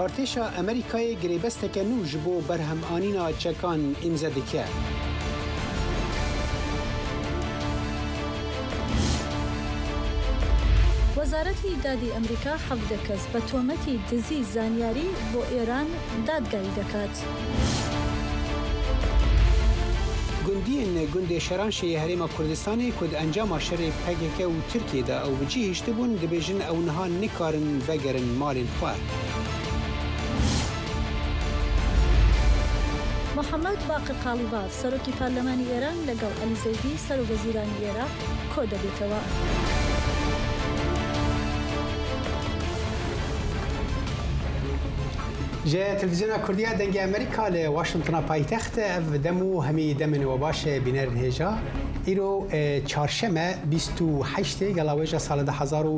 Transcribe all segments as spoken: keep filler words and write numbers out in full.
Artêşa Amerîkayê girêbesteke nû ji bo berhemanîna çekan îmze dike. وەزارەتی دادی ئەمریکا حەڤدە کەس بە تۆمەتی دزی زانیاری بۆ ئێران دادگایی دەکات. Gundiyên gundê Şeranşê yê Herêma Kurdistanê ku di encama şerê P K K û Tirkiyê de ew bi cî hiştibûn, dibêjin ew niha nikarin vegerin malên xwe. محەممەد باقر قاڵیباف، سەرۆکی پارلەمانی ئێران، لەگەڵ عەلی زەیدی، سەرۆک وەزیرانی عێراق، کۆ دەبێتەوە. Ji Televîzyona Kurdî ya Dengê Amerîka li Washingtona paytext, ev dem û hemî demên we baş, bînerên hêja. Îro, e, çarşeme, bîst û heştê gela wêja sala du hezar û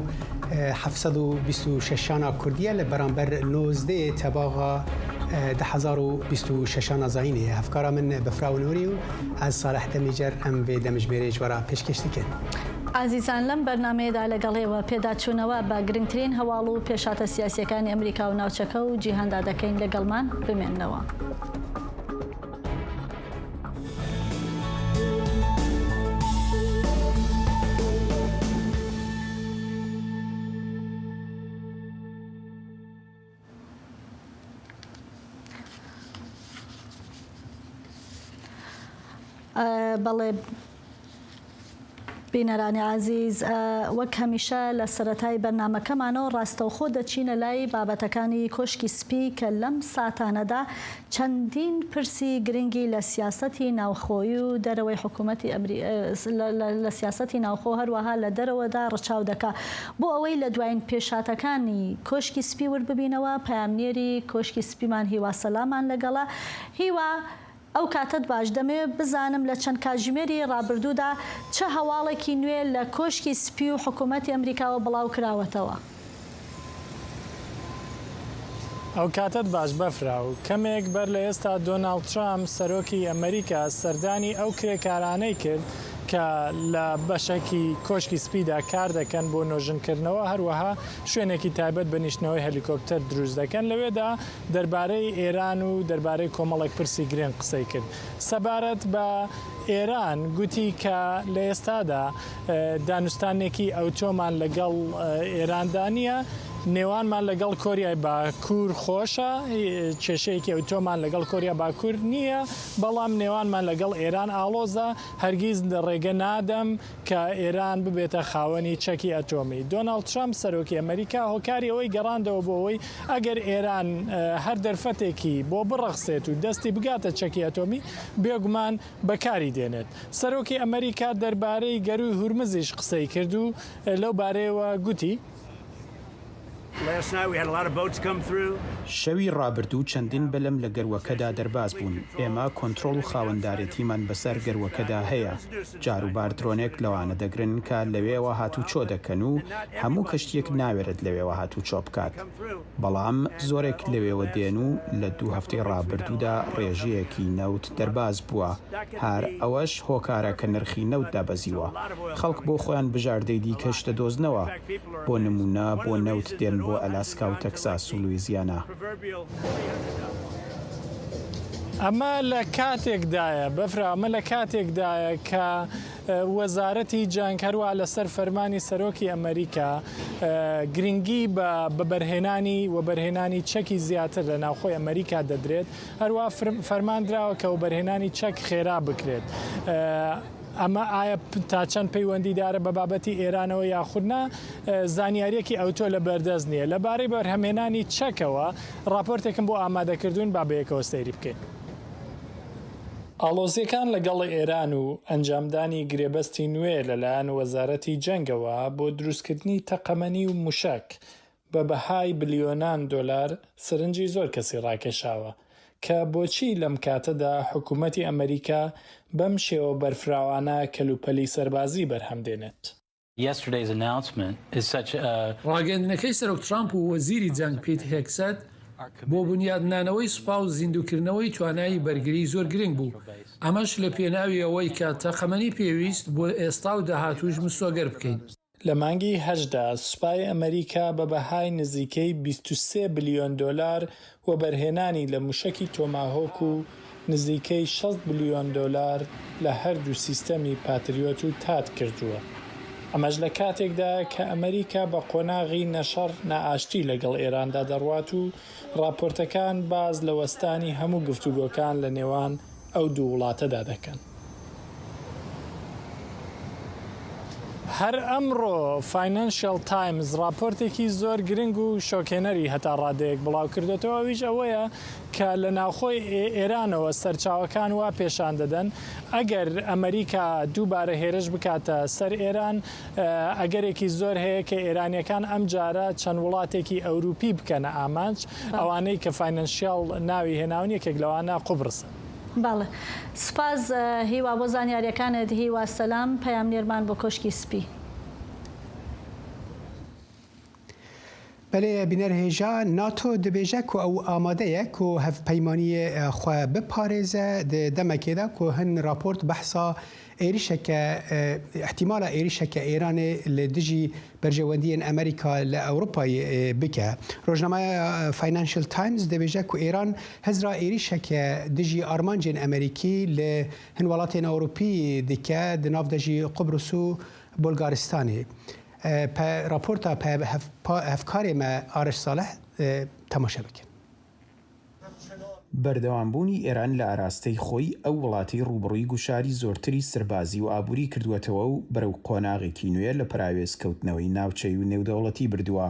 heft sed û bîst û şeşan a Kurdî ye, li beramber nozdê tebaxa, e, du hezar û bîst û şeşan a zayînê ye. Hevkara min Bifra Nûrî û ez Salih Demîcer em vê demjimêrê ji we re pêşkêş dikin. ئازیزان، لەم بەرنامەیەدا لەگەڵ ئێوە پێداچوونەوە بە گرنگترین هەواڵ و پێشهاتە سیاسیەکانی ئەمریکا و ناوچەکە و جیهاندا دەکەین. لەگەڵمان بمێننەوە. ئە، بەڵێ، بینەرانی عزیز، ئە، وەک هەمیشە لە سەرەتای بەرنامەکەمانەوە ڕاستەوخۆ دەچینە لای بابەتەکانی کۆشکی سپی کە لەم ساتانەدا چەندین پرسی گرنگی لە سیاسەتی ناوخۆیی و دەرەوەی حکوومەتی ئەمری-، ئە، لە، لە، لە سیاسەتی ناوخۆ هەروەها لە دەرەوەدا ڕچاو دەکا. بۆ ئەوەی لە دوایین پێشاتەکانی کۆشکی سپی ور ببینەوە، پەیامنێری کۆشکی سپیمان هیوا سەلامان لەگەڵە. هیوا، ئەو کاتت باش، دەمەوێت بزانم لە چەند کاتژمێری ڕابردوودا چه هەواڵێکی نوێ لە کۆشکی سپی و حکوومەتی ئەمریکاوە بڵاو کراوەتەوە. ئەو کاتت باش بەفرا و کەمێک بەر لە ئێستا دۆناڵد ترامپ سەرۆکی ئەمریکا سەردانی ئەو کرێکارانەی کرد کە لە بەشەکی کۆشکی سپیدا کار دەکەن بۆ نۆژنکردنەوە، هەروەها شوێنێکی تایبەت بە نیشتنەوەی هەلیکۆپتەر دروست دەکەن. لەوێدا دەربارەی ئێران و دەربارەی کۆمەڵێک پرسی گرنگ قسەی کرد. سەبارەت بە ئێران گوتی کە لە ئێستادا، ئە، دانوستانێکی ئەوتۆمان لەگەڵ، ئە، ئێراندا نییە. نێوانمان لەگەڵ کۆریای باکوور خۆشە، ئە، کێشەیەکی ئەوتۆمان لەگەڵ کۆریا باکوور نییە، بەڵام نێوانمان لەگەڵ ئێران ئاڵۆزە. هەرگیز ڕێگە نادەم کە ئێران ببێتە خاوەنی چەکی ئەتۆمی. دۆناڵد ترامپ سەرۆکی ئەمریکا هۆکاری ئەوەی گەڕاندەوە بۆ ئەوەی ئەگەر ئێران، ئە، هەر دەرفەتێکی بۆ بڕەخسێت و دەستی بگاتە چەکی ئەتۆمی، بێگومان بەکاری دێنێت. سەرۆکی ئەمریکا دەربارەی گەرووی هورمزیش قسەی کرد و، ئە، لەو بارەیەوە گوتی. Last night we had a lot of boats come through. شەوی ڕابردوو چەندین بەلەم لە گەرووەکەدا دەرباز بوون. ئێمە کۆنترۆڵ و خاوەندارێتیمان بەسەر گەرووەکەدا هەیە. جاروبار درۆنێک لەوانە دەگرن کە لەوێوە هاتووچۆ دەکەن و هەموو کەشتیەک ناوێرێت لەوێوە هاتووچۆ بکات. بەڵام زۆرێک لەوێوە دێن و لە دوو هەفتەی ڕابردوودا ڕێژەیەکی نەوت دەرباز بووە. هەر ئەوەش هۆکارە کە نرخی نەوت دابەزیوە. خەڵک بۆ خۆیان بژاردەی دیکەش دەدۆزنەوە. بۆ نموونە بۆ نەوت دێن بۆ ئەلاسکا و تەکساس و لویزیانا. ئەمە لە کاتێکدایە، بەفرا، ئەمە لە کاتێکدایە کە، ئە، وەزارەتی جەنگ هەروە لەسەر فەرمانی سەرۆکی ئەمریکا، ئە، گرنگی بە، بە بەرهێنانی و بەرهێنانی چەکی زیاتر لە ناوخۆی ئەمریکا دەدرێت. هەروە فرم-، فەرماندراوە کە وەبەرهێنانی چەک خێرا بکرێت. ئە، ئەمە ئایا پ-، تا چەند پەیوەندیدارە بە بابەتی ئێرانەوە یاخود نا؟ ئە، زانیاریەکی ئەوتۆ لە بەردەست نییە. لەبارەی بەرهەمێنانی چەکەوە ڕاپۆرتێکم بۆ ئامادەکردوون، با بەیەکەوە سەیری بکەین. ئاڵۆزیەکان لەگەڵ ئێران و ئەنجامدانی گرێبەستی نوێ لەلایەن وەزارەتی جەنگەوە بۆ دروستکردنی تەقەمەنی و موشەک بە بەهای بلیۆنان دۆلار سەرنجی زۆر کەسی ڕاکێشاوە کە بۆچی لەم کاتەدا حکوومەتی ئەمریکا بەم شێوە بەرفراوانە کەلوپەلی سەربازی بەرهەم دێنێت. Yesterday's announcement is such a ڕاگەیاندنەکەی سەرۆک ترامپ و وەزیری جەنگ پیت هێگسەت بۆ بنیادنانەوەی سوپا و زیندووکردنەوەی توانایی بەرگری زۆر گرنگ بوو. ئەمەش لە پێناوی ئەوەی کە تەقەمەنی پێویست بۆ ئێستا و داهاتووش مسۆگەر بکەین. لە مانگی هەشتدا سوپای ئەمریکا بە بەهای نزیکەی بیست و سێ بلیۆن دۆلار وەبەرهێنانی لە موشەکی تۆماهۆک و نزیکەی شەست بلیۆن دۆلار لە هەردوو سیستەمی پاتریۆت و تاد کردووە. ئەمەش لە کاتێکدا کە ئەمریکا بە قۆناغی نەشەڕ نائاشتی لەگەڵ ئێراندا دەڕوات و راپۆرتەکان باز لە وەستانی هەموو گفتوگۆکان لە نێوان ئەو دوو وڵاتەدا دەکەن. هەر ئەمڕۆ فاینانشیال تایمز راپۆرتێکی زۆر گرنگ و شۆکهێنەری هەتا ڕادەیەک بڵاو کردوێتەوە، ئەویش ئەوەیە کە لە ناوخۆی ئێ-، ئێرانەوە سەرچاوەکان وا پێشان دەدەن، ئەگەر ئەمریکا دووبارە هێرش بکاتە سەر ئێران، ئە، ئەگەرێکی زۆر هەیە کە ئێرانیەکان ئەم جارە چەند وڵاتێکی ئەوروپی بکەنە ئامانج، بەڵێ. ئەوانەی کە فاینانشیال ناوی هێناون، یەکێک لەوانە قوبرسە. بەڵێ. سپاس، ئە، هیوا بۆ زانیاریەکانت، هیوا سەلام، پەیامنێرمان بۆ کۆشکی سپی. بەلێ، بینەر هێژا، ناتۆ دەبێژە کو ئەو ئامادەیە کو هەڤپەیمانییە خۆ بپارێزە، دە دەمەکێدا کو هەن راپۆرت بەحسا ئێریشەکە، ئە، ئیحتیمالا ئێریشەکە ئێرانێ لە دژی بەرژەوەندییەن ئەمریکا لە ئەوروپای، ئە، بکە. ڕۆژنامەیە، ئە، فاینانشل تایمز دەبێژە کو ئێران هەزرا ئێریشەکە دژی ئارمانجێن ئەمریکی لە هەن وڵاتێن ئەوروپی دکە، دە ناڤ دەژی قوبرس و بولگارستانێ. ئە، پە راپۆرتا پە هەف-، پا-، هەفکارێ مە ئارش ساڵح، ئە، تەماشە بکەن. بەردەوامبوونی ئێران لە ئاراستەی خۆی ئەو وڵاتی ڕووبڕووی گوشاری زۆرتری سەربازی و ئابووری کردووەتەوە و بەرەو قۆناغێکی نوێ لە پەراوێز کەوتنەوەی ناوچەی و نێودەوڵەتی بردووە.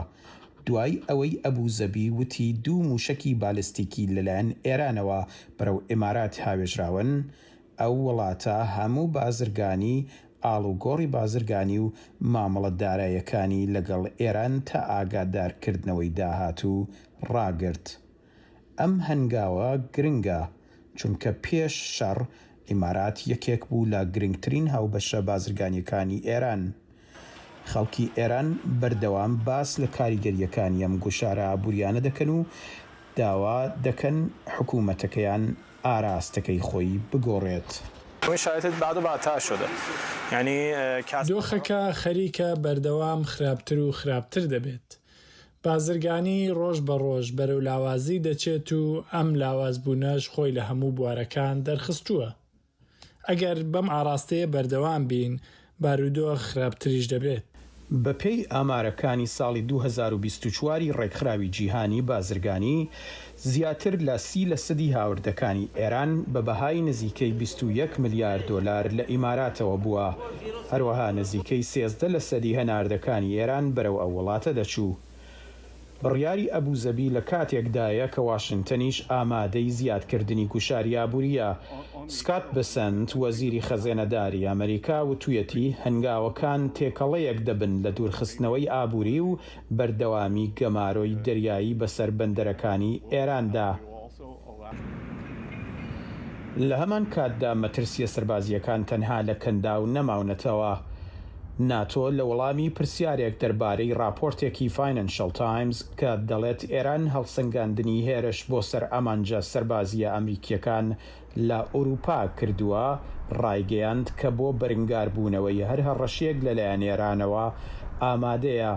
دوای ئەوەی ئەبو زەبی وتی دوو موشەکی بالستیکی لەلایەن ئێرانەوە بەرەو ئیمارات هاوێژراون، ئەو وڵاتە هەموو بازرگانی، ئاڵوگۆڕی بازرگانی و مامەڵەتدارایەکانی لەگەڵ ئێران تا ئاگادارکردنەوەی داهاتوو ڕاگرت. ئەم هەنگاوە گرنگە، چونکە پێش شەڕ ئیمارات یەکێک بوو لە گرنگترین هاوبەشە بازرگانیەکانی ئێران. خەڵکی ئێران بەردەوام باس لە کاریگەریەکانی ئەم گوشارە ئابووریانە دەکەن و داوا دەکەن حکوومەتەکەیان ئاراستەکەی خۆی بگۆڕێت. این شرایط بعد و بدتر شده. یعنی، اه، کسب دۆخەکە خەریکە بەردەوام خراپتر و خراپتر دەبێت. بازرگانی ڕۆژ بە ڕۆژ بەرەو لاوازی دەچێت و ئەم لاوازبوونەش خۆی لە هەموو بوارەکان دەرخستووە. ئەگەر بەم ئاراستەیە بەردەوام بین، بارودۆخ خراپتریش دەبێت. بە پێی ئامارەکانی ساڵی دوو هەزار و بیست و چواری ڕێکخراوی جیهانی بازرگانی، زیاتر لە سی لە سەدی هاوردەکانی ئێران بە بەهای نزیکەی بیست و یەک ملیار دۆلار لە ئیماراتەوە بووە. هەروەها نزیکەی سێزدە لە سەدی هەناردەکانی ئێران بەرەو ئەو وڵاتە دەچوو. بڕیاری ئەبو زەبی لە کاتێکدایە کە واشنتنیش ئامادەی زیادکردنی گوشاری ئابووریە. سکات بسنت، وەزیری خەزێنەداری ئەمریکا، وتویەتی هەنگاوەکان تێکەڵەیەک دەبن لە دوورخستنەوەی ئابووری و بەردەوامی گەمارۆی دەریایی بەسەر بەندەرەکانی ئێراندا. لە هەمان کاتدا مەترسیە سەربازیەکان تەنها لە کەنداو نەماونەتەوە. ناتۆ لە وەڵامی پرسیارێک دەربارەی راپۆرتێکی فاینانشەڵ تایمز کە دەڵێت ئێران هەڵسەنگاندنی هێرش بۆ سەر ئامانجە سەربازیە ئەمریکیەکان لە ئەوروپا کردووە، ڕایگەیاند کە بۆ بەرنگاربوونەوەی هەر هەڕەشەیەک لەلایەن ئێرانەوە ئامادەیە.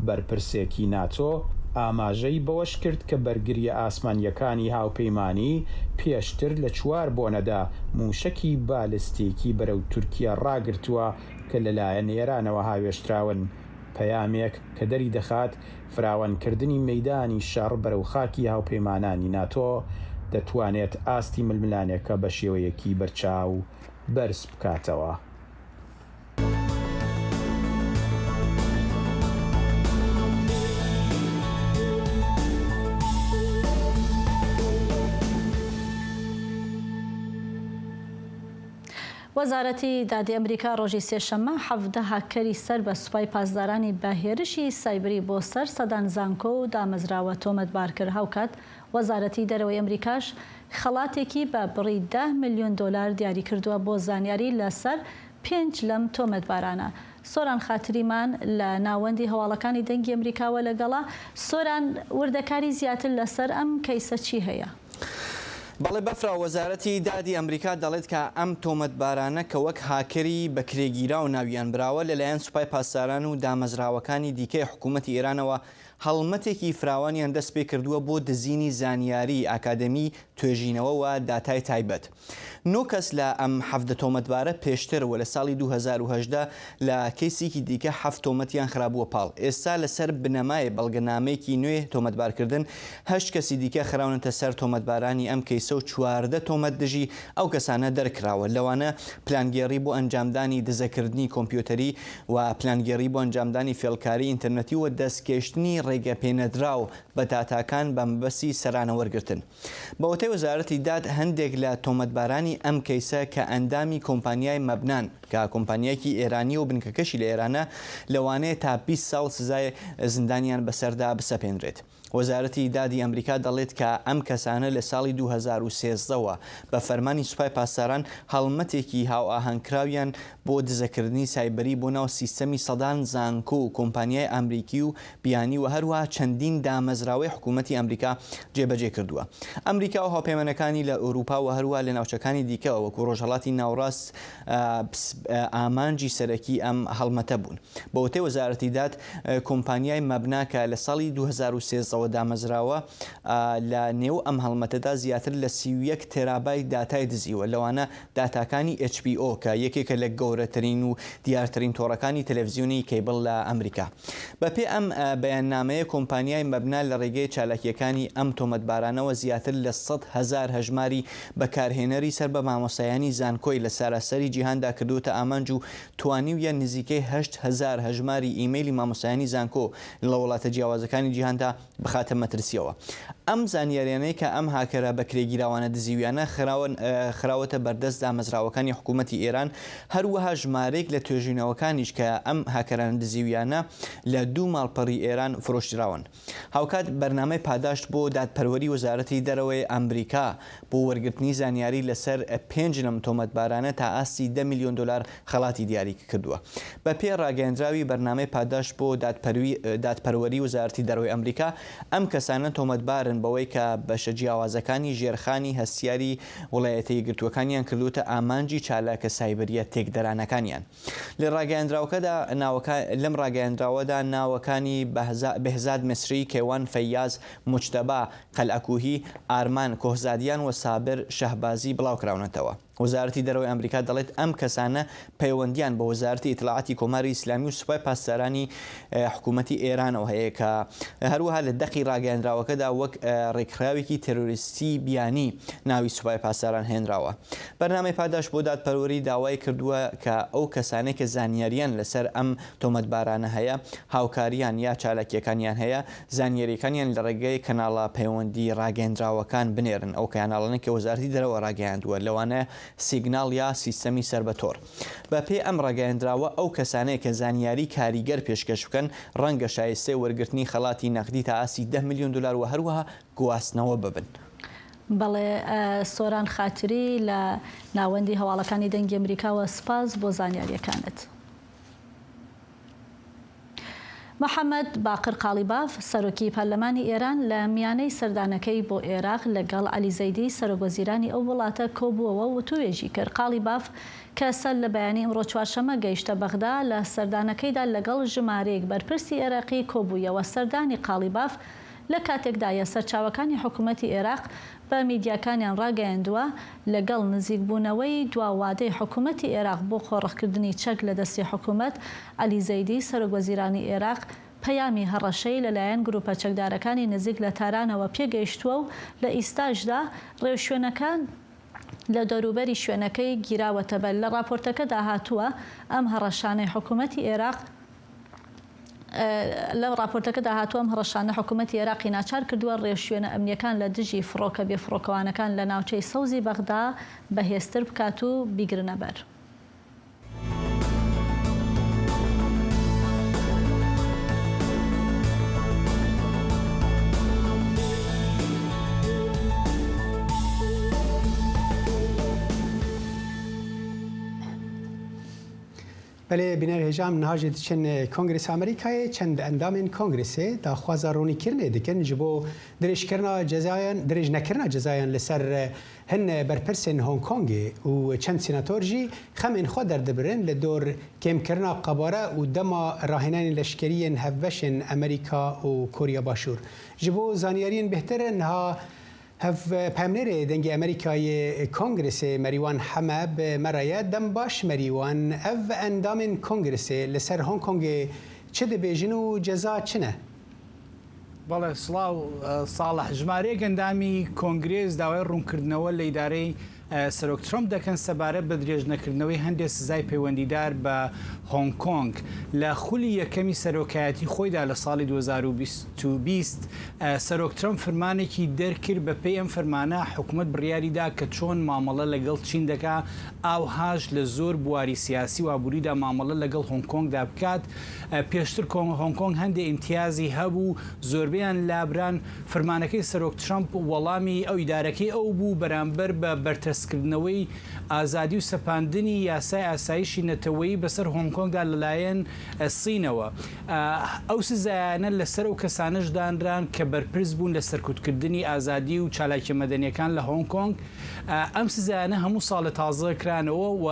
بەرپرسێکی ناتۆ ئاماژەی بەوەش کرد کە بەرگریە ئاسمانیەکانی هاوپەیمانی پێشتر لە چوار بۆنەدا موشەکی بالستیکی بەرەو تورکیا ڕاگرتووە کە لەلایەن ئێرانەوە هاوێشتراون. پەیامێک کە دەری دەخات فراوانکردنی مەیدانی شەڕ بەرەو خاکی هاوپەیمانانی ناتۆ دەتوانێت ئاستی ململانێکە بە شێوەیەکی بەرچاو بەرز بکاتەوە. وەزارەتی دادی ئەمریکا ڕۆژی سێشەممە حەڤدە هاککەری سەر بە سوپای پاسدارانی بە هێرشی سایبری بۆ سەر سەدان زانکۆ و دامەزراوە تۆمەتبار کرد. هاوکات وەزارەتی دەرەوەی ئەمریکاش خەڵاتێکی بە بڕی دە ملیۆن دۆلار دیاری کردووە بۆ زانیاری لەسەر پێنج لەم تۆمەتبارانە. سۆران خاتریمان لە ناوەندی هەواڵەکانی دەنگی ئەمریکاوە لەگەڵە. سۆران، وردەکاری زیاتر لەسەر ئەم کەیسە چی هەیە؟ بەڵێ بەفرا، وەزارەتی دادی ئەمریکا دەڵێت کە ئەم تۆمەتبارانە کە وەک هاکەری بەکرێگیراو ناویان براوە لەلایەن سوپای پاسداران و دامەزراوەکانی دیکەی حکوومەتی ئێرانەوە هەڵمەتێکی فراوانیان دەست پێ کردووە بۆ دزینی زانیاری ئاکادەمی، توێژینەوە و داتای تایبەت. نۆ کەس لە ئەم حەڤدە تۆمەتبارە پێشتر و لە ساڵی دوو هەزار و هەژدە لە کەیسێکی دیکە حەڤد تۆمەتیان خرابووە پاڵ. ئێستا لەسەر بنەمای بەڵگەنامەیەکی نوێ تۆمەتبارکردن، هەشت کەسی دیکە خراونەتە سەر تۆمەتبارانی ئەم کەیسە و چواردە تۆمەت دژی ئەو کەسانە دەرکراوە، لەوانە پلانگێڕی بۆ ئەنجامدانی دزەکردنی کۆمپیوتەری و پلانگێڕی بۆ ئەنجامدانی فێڵکاری ئینتەرنەتی و دەستکێشتنی ڕێگە پێنەدراو بە داتاکان بە مەبەستی سەرانە وەرگرتن. بە وتەی وەزارەتی داد، هەندێک لە تۆمەتبارانی ئەم کەیسە کە ئەندامی کۆمپانیای مەبنان، کە کۆمپانیایەکی ئێرانی و بنکەکەشی لە ئێرانە، لەوانەیە تا بیست ساڵ سزای زیندانیان بەسەردا بسەپێنرێت. وەزارەتی دادی ئەمریکا دەڵێت کە ئەم کەسانە لە ساڵی دوو هەزار و سێزدە وە بە فەرمانی سوپای پاسداران هەڵمەتێکی هاوئاهەنگکراویان بۆ دزەکردنی سایبەری بۆ ناو سیستەمی سەدان زانکۆ و کۆمپانیای ئەمریکی و بیانی و هەروەها چەندین دامەزراوەی حکوومەتی ئەمریکا جێبەجێ کردووە. ئەمریکا و هاوپەیمانەکانی لە ئەوروپا و هەروەها لە ناوچەکانی دیکە وەکو ڕۆژهەڵاتی ناوڕاست، ئە، پس-، ئە، ئامانجی سەرەکی ئەم هەڵمەتە بوون. بە وتەی وەزارەتی داد، ئە، کۆمپانیای مەبنا کە لە ساڵی دوو هەزار و سێزدە وە دامەزراوە، ئە، لە نێو ئەم هەڵمەتەدا زیاتر لە سی و یەک تێرابایت داتای دزیوە، لەوانە داتاکانی ئێچ بی ئۆ کە یەکێکە لە گەورەترین و دیارترین تۆڕەکانی تەلەڤزیۆنی کەیبڵ لە ئەمریکا. بە پێ ئەم، ئە، بەیاننامەیە، کۆمپانیای مەبنا لە ڕێگەی چالاکیەکانی ئەم تۆمەتبارانەوە زیاتر لە سەد هەزار هەژماری بەکارهێنەری سەر بە مامۆستایانی زانکۆی لە ساراسەری جیهاندا کردوتە ئامانج و توانیویە نزیکەی هەشت هەزار هەژماری ئیمەیلی مامۆستایانی زانکۆ لە وڵاتە جیاوازەکانی جیهاندا بخاتە مەترسیەوە. ئەم زانیاریانەی کە ئەم هاکەرە بەکرێگیراوانە دزیویانە خراون-، ئە، خراوەتە بەردەست دامەزراوەکانی حکوومەتی ئێران، هەروەها ژمارەیەک لە توێژینەوەکانیش کە ئەم هاکەرانە دزیویانە لە دوو ماڵپەڕی ئێران فرۆشتراون. هاوکات بەرنامەی پاداشت بۆ دادپەروەری وەزارەتی دەرەوەی ئەمریکا بۆ وەرگرتنی زانیاری لەسەر پێنج لەم تۆمەتبارانە تا ئاستی دە میلیۆن دلار خەڵاتی دیاری کردووە. بە پێ ڕاگەیەندراوی بەرنامەی پاداشت بۆ دادپەروی-، دادپەروەری وەزارەتی دەرەوەی ئەمریکا، ئەم کەسانە تۆمەتبارن بەوەی کە بەشە جیاوازەکانی ژێرخانی هەستیاری وڵایەتە یەکگرتووەکانیان کردوتە ئامانجی چالاکە سایبریە تێکدەرانەکانیان. لە ڕاگەیاندراوەکەدا ناوەکە-، لەم ڕاگەیاندراوەدا ناوەکانی بەهزا-، بەهزاد مصری، کێوان فەیاز، مجتەبا قەلعەکوهی، ئارمان کۆهزادیان و سابر شەهبازی بڵاوکراونەتەوە. وەزارەتی دەرەوەی ئەمریکا دەڵێت ئەم کەسانە پەیوەندیان بە وەزارەتی ئیتلاعاتی کۆماری ئیسلامی و سوپای پاسدارانی، ئە، حکوومەتی ئێرانەوە هەیە کە هەروەها لە دەقی ڕاگەیاندراوەکەدا وەک، ئە، ڕێکخراوێکی تەرۆریستی بیانی ناوی سوپای پاسداران هێنراوە. بەرنامەی پاداش بۆ دادپەروەری داوای کردووە کە ئەو کەسانەی کە زانیاریان لەسەر ئەم تۆمەتبارانە هەیە، هاوکاریان یا چالاکیەکانیان هەیە، زانیاریەکانیان لە ڕێگەی کەناڵە پەیوەندی ڕاگەیەندراوەکان بنێرن، ئەو کەناڵانەی کە وەزارەتی دەرەوە ڕاگەیاندووە، لەوانە سیگناڵ یا سیستەمی سەر بە تۆر. بە پێی ئەم ڕاگەیاندراوە، ئەو کەسانەیە کە زانیاری کاریگەر پێشکەش بکەن، ڕەنگە شایستەی وەرگرتنی خەڵاتی نەقدی تا ئاستی دە میلیۆن دلار و هەروەها گواستنەوە ببن. بەڵێ، ئە، سۆران خاتری لە ناوەندی هەواڵەکانی دەنگی ئەمریکاوە، سپاس بۆ زانیاریەکانت. محەممەد باقر قاڵیباف، سەرۆکی پەرلەمانی ئێران، لە میانەی سەردانەکەی بۆ ئێراق لەگەڵ عەلی زەیدی، سەرۆکوەزیرانی ئەو وڵاتە کۆبووەوە و وتووێژی کرد. قاڵیباف کە سەر لە بەیانی ئمڕۆ چوارشەممە گەیشتە بەغدا، لە سەردانەکەیدا لەگەڵ ژمارەیەک بەرپرسی ئێراقی کۆبوویەوە. سەردانی قاڵیباف لە کاتێکدایە سەرچاوەکانی حکوومەتی ئێراق بە میدیاکانیان ڕاگەیاندووە، لەگەڵ نزیکبوونەوەی دوا وادەی حکوومەتی ئێراق بۆ قۆڕخکردنی چەک لە دەستی حکوومەت، عەلی زەیدی، سەرۆکوەزیرانی ئێراق، پەیامی هەڕەشەی لەلایەن گروپە چەکدارەکانی نزیک لە تارانەوە پێگەیشتووە و لە ئیستاشدا ڕێوشوێنەکان لە دەوروبەری شوێنەکەی گیراوەتە بەر. لە ڕاپۆرتەکەدا هاتووە، ئەم هەڕەشانەی حکوومەتی ئێراق، ئە، لە ڕاپۆرتەکەدا هاتووە، ئەم هەڕەشانە حکوومەتی عێراقی ناچار کردووە ڕێوشوێنە ئەمنیەکان لە دژی فڕۆکە بێفڕۆکەوانەکان لە ناوچەی سەوزی بەغدا بەهێزتر بکات و بیگرنە بەر. Belê, bîner hêja em niha jî diçin Kongresa Amerîkayê. Çend endamên Kongresê daxwaza ronîkirinê dikin ji bo dirêjkirina cezayan, dirêj nekirina cezayan li ser hin berpirsên Hong Kongê û çend senator jî xemên xwe derdibirin li dor kêmkirina qebare û dema rahênanên leşkerî yên hevbeş ên Amerîka û Koriya Başûr. Ji bo zanyariyên bêhtir niha Hev peyamnêrê Dengê Amerîka yê Kongresê Merîwan Heme bi me re ye. Dem baş Merîwan, ev endamên Kongresê li ser Hong Kongê çi dibêjin û ceza çi ne? بەڵێ، سڵاو، ئە، ساڵح. ژمارەیەک ئەندامی کۆنگرێس داوای ڕوونکردنەوە لە ئیدارەی، ئە، سەرۆک ترەمپ دەکەن سەبارەت بە درێژنەکردنەوەی هەندێک سزای پەیوەندیدار بە هۆنگ کۆنگ. لە خولی یەکەمی سەرۆکایەتی خۆیدا لە ساڵی دوو هەزار و بیست، ئە، سەرۆک ترەمپ فرمانێکی دەرکرد. بە پێی ئەم فرمانە حکومەت بڕیاری دا کە چۆن مامەڵە لەگەڵ چین دەکا، ئاوهاش لە زۆر بواری سیاسی و ئابووریدا مامەڵە لەگەڵ هۆنگ کۆنگدا بکات. ئە، پێشتر کۆن-، هۆنگ کۆنگ هەندێک ئیمتیازی هەبوو، زۆربەیان لابران. فرمانەکەی سەرۆک ترەمپ وەڵامی ئەو ئیدارەکەی ئەو بوو بەرامبەر بە بەرتەسکردنەوەی ئازادی و سەپاندنی یاسای ئاسایشی نەتەوەیی بەسەر هۆنگ کۆنگدا لەلایەن، ئە، سینەوە. ئە، ئەو سزایانە لەسەر ئەو کەسانەش دانران کە بەرپرس بوون لە سەرکوتکردنی ئازادی و چالاکیە مەدەنیەکان لە هۆنگ کۆنگ. ئە، ئەم سزایانە هەموو ساڵە تازە کرانەوە و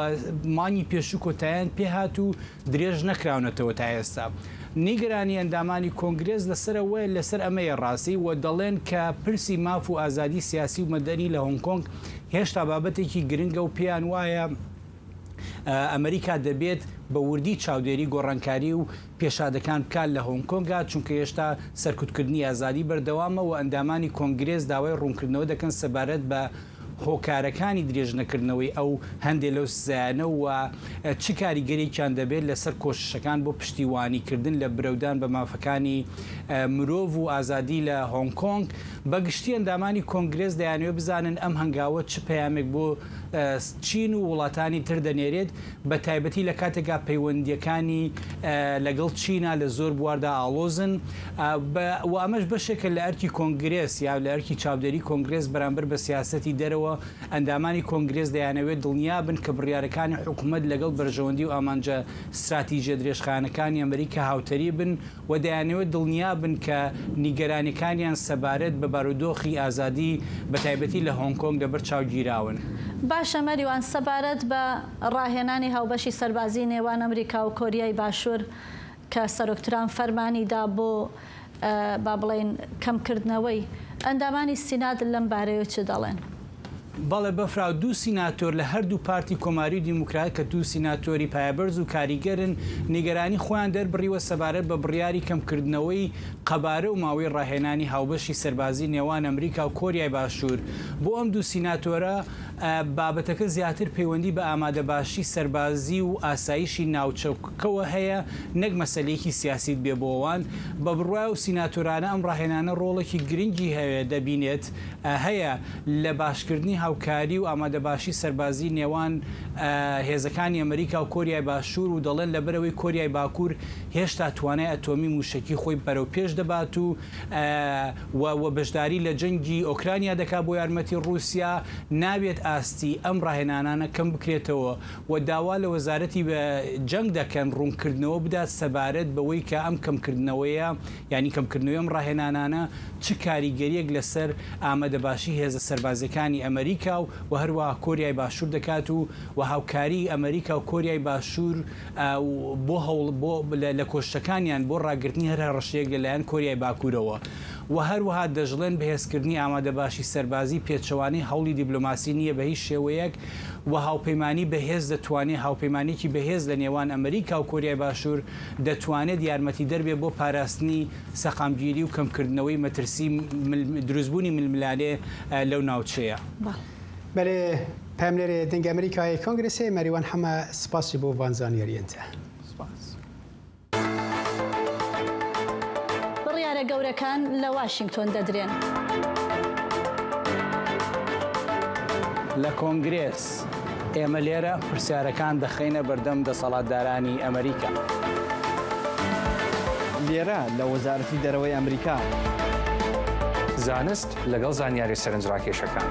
مانگی پێشوو کۆتاییان پێهات و درێژ نەکراونەتەوە تا ئێستا. نیگەرانی ئەندامانی کۆنگرێس لەسەر ئەوەیە، لەسەر ئەمەیە ڕاستی، و دەڵێن کە پرسی ماف و ئازادی سیاسی و مەدەنی لە هۆنگ کۆنگ هێشتا بابەتێکی گرنگە و پێیان وایە، ئە، ئەمریکا دەبێت بە وردی چاودێری گۆڕانکاری و پێشادەکان بکات لە هۆنگ کۆنگا، چونکە هێشتا سەرکوتکردنی ئازادی بەردەوامە و ئەندامانی کۆنگرێس داوای ڕوونکردنەوە دەکەن سەبارەت بە هۆکارەکانی درێژنەکردنەوەی ئەو هەندێک لەو سزایانە و چ کاریگەریەکیان دەبێت لەسەر کۆششەکان بۆ پشتیوانیکردن لە برەودان بە مافەکانی، ئە، مرۆڤ و ئازادی لە هۆنگ کۆنگ. بەگشتی ئەندامانی کۆنگرێس دەیانەوێت بزانن ئەم هەنگاوە چ پەیامێک بۆ، ئە، چین و وڵاتانی تر دەنێرێت، بە تایبەتی لە کاتێکا پەیوەندیەکانی، ئە، لەگەڵ چینا لە زۆر بواردا ئاڵۆزن. ئە، بە، و ئەمەش بەشێکە لە ئەرکی کۆنگرێس یا لە ئەرکی چاودێری کۆنگرێس بەرامبەر بە سیاسەتی دەرەوە. ئەندامانی کۆنگرێس دەیانەوێت دڵنیا بن کە بڕیارەکانی حکوومەت لەگەڵ بەرژەوەندی و ئامانجە استراتیژیە درێژخایەنەکانی ئەمریکا هاوتەریب بن و دەیانەوێت دڵنیا بن کە نیگەرانیەکانیان سەبارەت بە بارودۆخی ئازادی، بە تایبەتی لە هۆنگ کۆنگ، لەبەر چاو گیراون. باشە مەریوان، سەبارەت بە ڕاهێنانی هاوبەشی سەربازی نێوان ئەمریکا و کۆریای باشوور کە سەرۆک ترامپ فەرمانی دا بۆ، ئە، با بڵێن کەمکردنەوەی، ئەندامانی سینات لەم بارەیە چ دەڵێن؟ بەڵێ بەفرا، دوو سیناتۆر لە هەردوو پارتی کۆماری و دیموکرات کە دوو سیناتۆری پایەبەرز و کاریگەرن، نیگەرانی خۆیان دەربڕیوە سەبارەت بە بڕیاری کەمکردنەوەی قەبارە و ماوەی ڕاهێنانی هاوبەشی سەربازی نێوان ئەمریکا و کۆریای باشوور. بۆ ئەم دوو سیناتۆرە، ئە، بابەتەکە زیاتر پەیوەندی بە ئامادەباشی سەربازی و ئاسایشی ناوچەکەوە هەیە، نەک مەسەلەیەکی سیاسی بێ بۆ ئەوان. بە بڕوای ئەو سیناتۆرانە ئەم ڕاهێنانە ڕۆڵێکی گرنگی هەیە، دەبینێت، ئە، هەیە لە باشکردنی هاوکاری و ئامادەباشی سەربازی نێوان، ئە، هێزەکانی ئەمریکا و کۆریای باشوور و دەڵێن لەبەرەوەی کۆریای باکوور هێشتا توانای ئەتۆمی موشەکی خۆی بەرەو پێش دەبات و، ئە، و، و بەشداری لە جەنگی ئۆکرانیا دەکات بۆ یارمەتی ڕووسیا، نابێت ئاستی ئەم ڕاهێنانانە کەم بکرێتەوە و داوا لە وەزارەتی بە جەنگ دەکەن ڕوونکردنەوە بدات سەبارەت بەوەی کە ئەم کەمکردنەوەیە، یعنی کەمکردنەوەی ئەم ڕاهێنانانە چ کاریگەریەک لەسەر ئامادەباشی هێزە سەربازیەکانی ئەمریکا و، و هەروەها کۆریای باشوور دەکات و، و هاوکاری ئەمریکا و کۆریای باشوور، ئە، و بۆ هەوڵ، بۆ لە، لە کۆششەکانیان بۆ ڕاگررتنی هەر هەڕەشەیەک لەلایەن کۆریای باکوورەوە. و هەروەها دەژڵێن بەهێزکردنی ئامادەباشی سەربازی پێچەوانەی هەوڵی دیبلۆماسی نییە بە هیچ شێوەیەک و هاوپەیمانی بەهێز دەتوانێت، هاوپەیمانێکی بەهێز لە نێوان ئەمریکا و کۆریای باشوور دەتوانێت یارمەتی دەربێت بۆ پاراستنی سەقامگیری و کەمکردنەوەی مەترسی مل-، دروستبوونی ململانێ، ئە، لەو ناوچەیە. بەڵێ. بەلێ، پەیامنێرێ دەنگ ئەمریکای کۆنگرسێ مەریوان حەمە، سپاسی بۆ ڤان زانیاریەنتە. سپاس. بڕیارە گەورەکان لە واشنگتۆن دەدرێن. لە کۆنگرێس، ئێمە لێرە پرسیارەکان دەخەینە بەردەم دەسەڵاتدارانی ئەمریکا. لێرە لە وەزارەتی دەرەوەی ئەمریکا. زانست لەگەڵ زانیاری سەرنجڕاکێشەکان.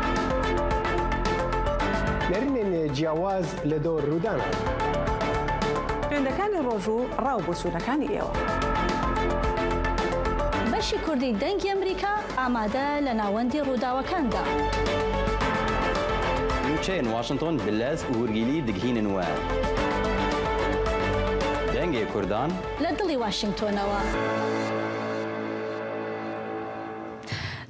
نەرینێن جیاواز لە دۆر ڕوودانە. پەیوەندەکانی ڕۆژ و ڕاوبۆچوونەکانی ئێوە. بەشی کوردی دەنگی ئەمریکا ئامادە لە ناوەندی ڕووداوەکاندا. نوچەیەن واشنتۆن بلەس و ورگیلی دگهینن وە دەنگێ کوردان لە دڵی واشنگتۆنەوە.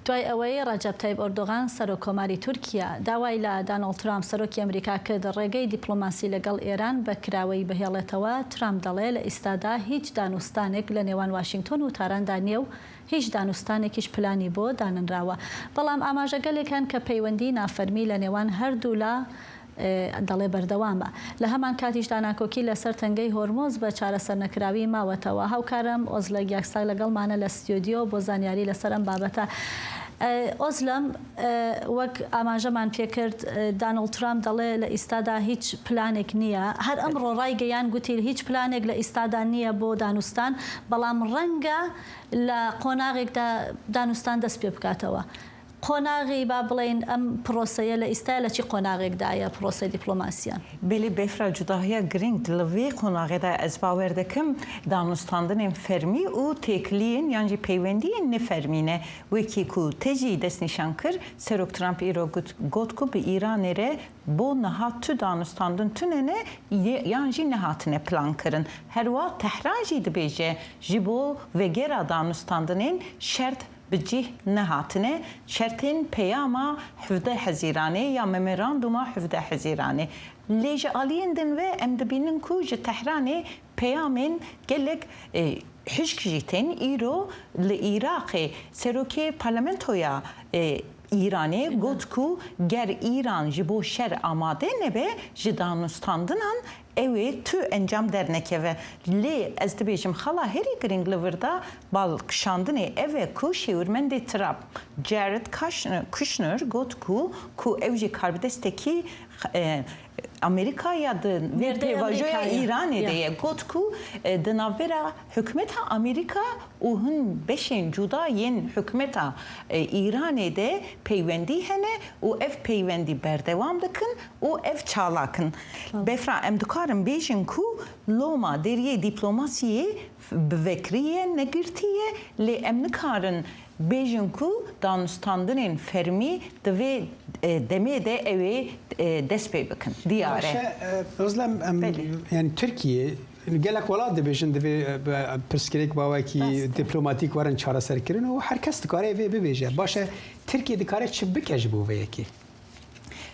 دوای ئەوەی ڕەجەب تەیب ئۆردۆغان، سەرۆک کۆماری تورکیا، داوای لە دانۆڵد ترامپ، سەرۆکی ئەمریکا، کرد ڕێگەی دیپلۆماسی لەگەڵ ئێران بە کراوەی بهێڵێتەوە، ترامپ دەڵێ لە ئیستادا هیچ دانوستانێک لە نێوان واشنگتۆن و تاراندا نییە و هیچ دانوستانێکیش پلانی بۆ داننراوە. بەڵام ئاماژەگەلێک هەن کە پەیوەندی نافەرمی لە نێوان هەردوو لا، ئێ، دەڵێ بەردەوامە. لە هەمان کاتیشدا ناکۆکی لەسەر تەنگەی هۆرمۆز بە چارەسەر نەکراوی ماوەتەوە. هاوکارم ئۆزلە گیاکساک لەگەڵمانە لە ستۆدیۆ بۆ زانیاری لەسەر ئەم بابەتە. ئێ، ئۆزلەم، ئێ، وەک ئاماژەمان پێکرد، ئێ، دانۆڵد ترامپ دەڵێ لە ئیستادا هیچ پلانێک نییە. هەر ئەمڕۆ ڕایگەیان گوتی هیچ پلانێک لە ئیستادا نییە بۆ دانوستان، بەڵام ڕەنگە لە قۆناغێکدا دانوستان دەست پێ بکاتەوە. قۆناغی، با بڵێن، ئەم پرۆسەیە لە ئیستای لە چی قۆناغێکدایە پرۆسەی دیپلۆماسیان؟ Belê, bêfra cudahiya giring li vê qonaxê de ez bawer dikim, danûstandinên fermî û têkiliyên yan jî peywendiyên nefermî ne. Wekî ku te jî destnîşan kir, Serok Trump îro got, got ku bi Îranê re bo niha tu danûstandin tune ne, yê, yan jî nehatine plankirin. Herwiha Tehran jî dibêje, ji bo vegera danûstandinên şert bi cih nehatine, şertên peyama hevdeh Hezîranê ya memoranduma hevdeh Hezîranê. Lê ji aliyên din ve em dibînin ku ji Tehranê peyamên gelek, e, hişk jî tên. Îro li Iraqê serokê parlamentoya, e, Îranê got ku ger Îran ji bo şer amade nebe, ji danûstandinan ew ê tu encam dernekeve. Lê ez dibêjim, xala herî girîng li vir de bal kişandinê ev e ku şêwirmendê Trump, Jared Kushner, Kushner got ku, ku ew jî karbidestekî, e, Amerîka ya di vê Mêrdeyê pêvajoya Amerîkayê. Îranê de Ya. ye. Got ku, e, di navbera hikûmeta Amerîka û hin beşên cuda yên hikûmeta, e, Îranê de peywendî hene û ev peywendî berdewam dikin û ev çalak in. Tamam. Bêfra em dikarin bêjin ku loma deriyê dîplomasiyê bi vekirî ye, negirtî ye, lê em nikarin bêjin ku danûstandinên fermî di vê, e, demê de ew ê, e, dest pê bikin. Diyar e. Baş e, e, Özlem, em, Belê. yani Tirkiye, gelek welat dibêjin divê, e, be-, pirsgirêk bawekî Rast e. dîplomatîk werin çareserkirin û her kes dikare vê bibêje. Baş e, Tirkiye dikare çi bike ji bo vê yekê?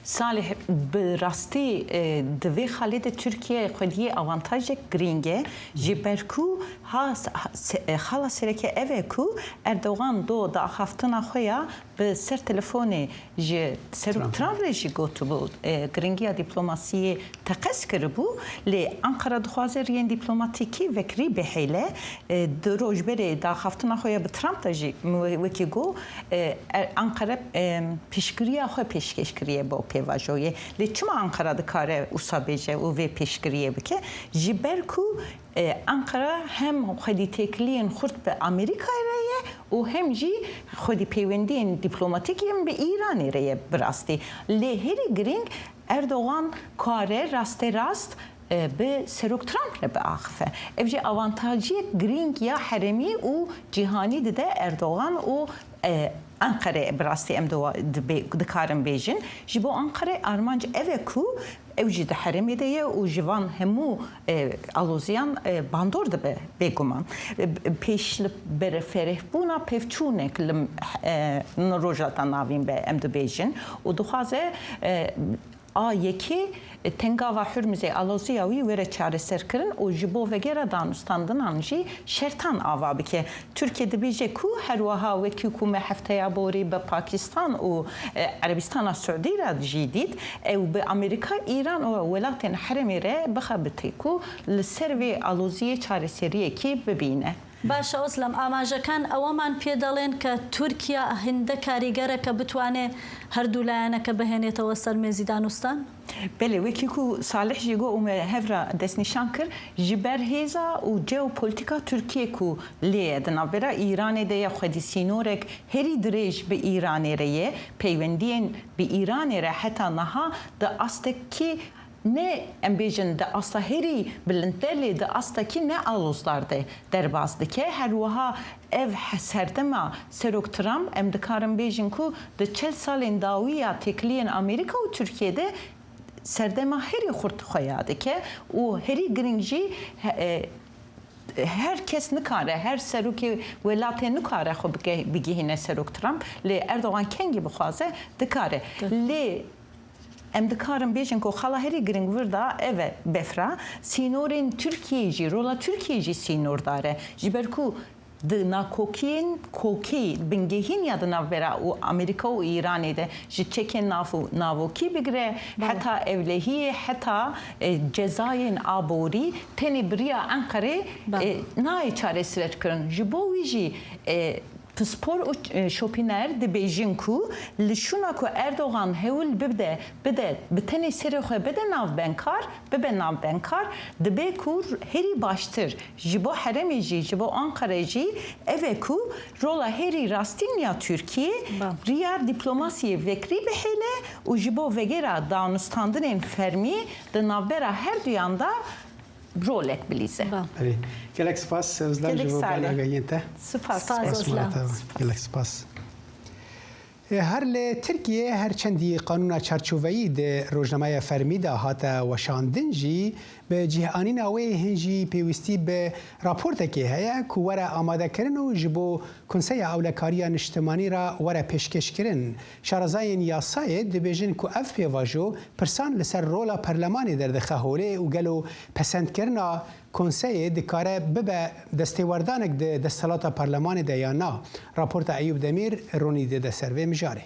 Salih, bi rastî, e, di vê xalê de Tirkiye xwediyê avantajek girîng e, ji ber ku ha, ha, se-, e, xala sereke ev e ku Erdogan do di axaftina xwe ya bi ser telefonê ji Serok Trump. Trump re jî gotibû, e, giringiya dîplomasiyê teqez kiribû, lê Ankara dixwaze riyên dîplomatîkî vekirî bihêle. E, du roj berê daxaftina xwe ya bi Trump de jî, wekî got, e, e, Ankara, e, piştgiriya xwe pêşkêş kiriye bo pêvajoyê. Lê çima Ankara dikare wisa bêje û vê piştgiriyê bike? Ji ber ku, e, Ankara hem xwedî têkiliyên xurt bi Amerîkayê re ye û hem jî xwedî peywendiyên dîplomatîk yên bi Îranê re ye bi rastî. Lê herî girîng Erdogan kare rasterast e, bi Serok Trump re biaxife. Ev jî avantajiyek girîng ya herêmî û cîhanî dide Erdogan û, e, Anqerê, bi rastî em diwa-, dibe-, dikarin bêjin. Ji bo Anqerê armanc ev e ku ew jî di herêmê de ye û ji van hemû, e, aloziyan, e, bandor dibe bêguman. E, pêş li berferehbûna pevçûnek li, e, Rojhilata Navîn be em dibêjin û dixwaze, e, A yekê, tengava Hurmizê aloziya wî were çareserkirin û ji bo vegera danûstandinan jî şertan ava bike. Tirkiye dibêje ku her wiha wekî ku me hefteya borî bi Pakistan û, e, Erebistana Siûdî re jî dît, ew bi Amerîka, Îran û welatên herêmê re bixebitî ku li ser vê aloziyê çareseriyekê bibîne. باشە ئۆزلەم، ئاماژەکان ئەوەمان پێ دەڵێن کە تورکیا هێندە کاریگەرە کە بتوانێ هەردوو لایەنەکە بهێنێتەوە سەر مێزی دانوستان؟ Belê, wekî ku Salih jî got û me hev re destnîşan kir, ji ber hêza û jeopolîtîka Tirkiyê ku lê ye, di navbera Îranê de ye, xwedî sînorek herî dirêj bi Îranê re ye, peywendiyên bi Îranê re heta niha di astekî Ne, em bêjin di asta herî bilind de, lê di astekî ne alozdar de derbas dike. Her wiha ev he-, serdema Serok Trump, em dikarin bêjin ku di çil salên dawî ya têkiliyên Amerîka û Tirkiyê de serdema herî xurt xwe ya dike û herî giring jî he-, e, her kes nikare, her serokê welatê nikare xwe bige-, bigihîne Serok Trump, lê Erdogan kengî bixwaze dikare. Lê em dikarin bêjin ku xala herî giring vir da ev e, befra, sînorên Tirkiyeyê jî, rola Tirkiyeyê jî sînordar e. Ji ber ku di nakokiyên kokê bingehîn ya di navbera û Amerîka û Îranê de ji çekên nav û navokî bigire, Bale. heta ewlehiyê, heta, e, cezayên aborî tenê bi riya Enqerê, Bale. e, nayê çareserkirin. Ji bo wî jî, e, pispor û, e, şopîner dibêjin ku li şûna ku Erdogan hewl bibde, bide, bi tenê serê xwe bide navbenkar, bibe navbenkar, dibe ku herî baştir ji bo herêmê jî, ji bo Anqerê jî ev e ku rola herî rastîn ya Tirkiyê Ba. riya dîplomasiyê vekirî bihêle û ji bo vegera danûstandinên fermî di navbera her duyan de rolek bilîze. Ba. Belê. Gelek spas, Özlem, Gelek ji bo salih. belagayiyên te. Spas. Spas, Spas, Özlem. Murat. Gelek spas. E, her li Tirkiyê her çendî qanûna çarçoveyî di rojnameya fermî de hate weşandin jî, bi cih anîna wê hin jî pêwîstî bi raportekê heye ku were amadekirin û ji bo Konseya Ewlekariya Niştimanî re were pêşkêşkirin. Şarezayên yasayê dibêjin ku ev pêvajo pirsan li ser rola perlemanê derdixe holê û gelo pesendkirina Konseyê dikare bibe destêwerdanek di desthilata parlemanê de yan na. Raporta Eyûp Demîr, Ronî dide ser vê mijarê.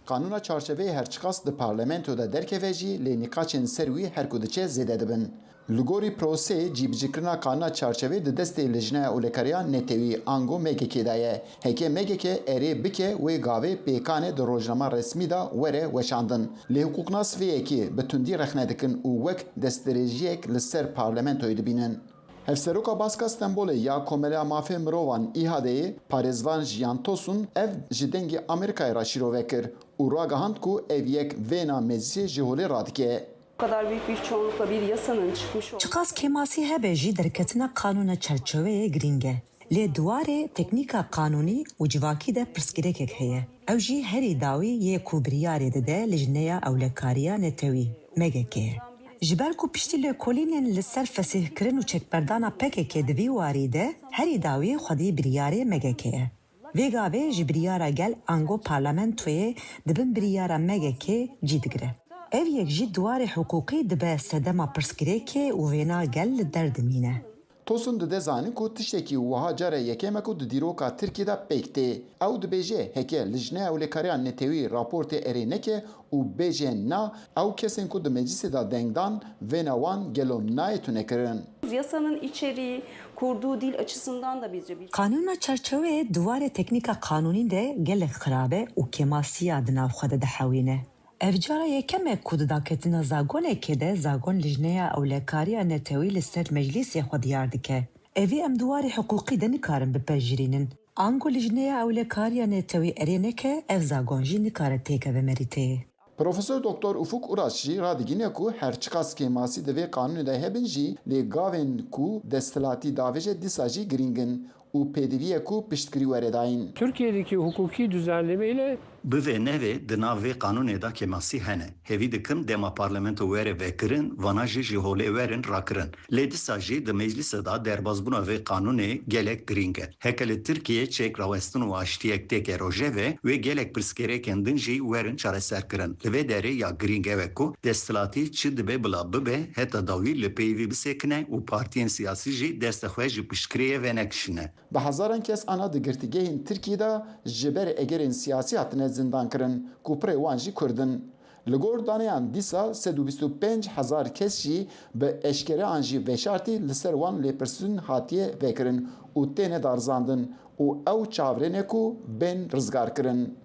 Qanûna çarçeveyê her çiqas di parlamento de derkeve jî, lê nîqaşên ser wî her ku diçe zêde dibin. Li gorî proseyê cîbicîkirina qanûna çarçeveyê di destê Lijneya Ewlekariya Netewî ango M G K de ye. Heke M G K erê bike, wê gavê pêkan e di rojnama resmî de were weşandin. Lê hiqûqnas vê yekê bi tundî rexne dikin û wek destdirêjiyek li ser parlamentoyê dibînin. Hevseroka Baska Stenbolê ya Komeleya Mafê Mirovan, İHA'deyê, parêzvan Jiyan Tosun, ev ji Dengê Amerîkayê re şîrove kir û ragihand ku ev yek vêna meclisê ji holê radike. Bu kadar büyük bir çoğunlukla bir yasanın çıkmış olması Çiqas kêmasî hebe jî, derketina qanûna çarçoveyê girîng e. Lê di warê teknîka qanûnî û civakî de pirsgirêkek heye. Ew jî herî dawî yê ku biryarê dide Lijneya Ewlekariya Netewî, M G K, ye. Ji ber ku piştî lêkolînên li ser fesîhkirin û çekberdana P K K di vî warî de herî dawî xwedî biryarê M G K ye. Vê gavê ji biryara gel ango parlamentoyê di bin biryara M G K cî digire. Ev yek jî di warê hiqûqî dibe sedema pirsgirêkê û vêna gel li der dimîne. Tosun dide zanîn ku tiştekî wiha cara yekem e ku di dîroka Tirkiyê de pêk tê. Ew dibêje, heke Lijneya Ewlekariya Netewî raportê erê neke û bêje na, ew kesên ku di meclisê de deng dan, vêna wan gelo nayê tunekirin? Yasanın içeriği, kurduğu dil açısından da bizce bir Qanûna çarçeweyê di warê teknîka qanûnî de gelek xirab e û kêmasiya di nav xwe de dihewîne. Ev cara yekem e ku di daketina zagonekê de zagon Lijneya Ewlekariya Netewî li ser meclîsê xwe diyar dike. Evî em di warê hiqûqî de nikarin bipejirînin. Ango Lijneya Ewlekariya Netewî erê neke, ev zagon jî nikare têkeve merîteyê. Profesor Doktor Ufuk Uraç jî radigihîne ku her çiqas kêmasî di vê qanûnê de hebin jî, lê gavên ku desthilatî davêje dîsa jî girîng in û pêdivî ye ku piştgirî were dayîn. Türkiye'deki hukuki düzenleme ile Bivê nevê di nav vê qanûnê de kêmasî hene. Hêvî dikim dema parlamento were vekirin, vana jî ji holê werin rakirin. Lê dîsa jî di meclîsê de derbasbûna vê qanûnê gelek girîng e. Heke li Tirkiyê çek rawestin û aştiyek têke rojevê, wê gelek pirsgirêkên din jî werin çareserkirin. Li vê derê ya girîng ew e ku desthilatî çi dibe bila bibe, heta dawî li pey vî bisekine û partiyên siyasî jî destê xwe ji piştgiriyê venekişîne. Bi hezaran kes ana di girtîgehên Tirkiyê de ji ber egerên siyasî hatine zindankirin, ku pirê wan jî Kurd in. Li gor daneyan dîsa sed û bîst û pênc hezar kes jî bi eşkere an jî veşartî li ser wan lêpirsîn hatiye vekirin û têne darizandin û ew çavrêne ku bên rizgarkirin.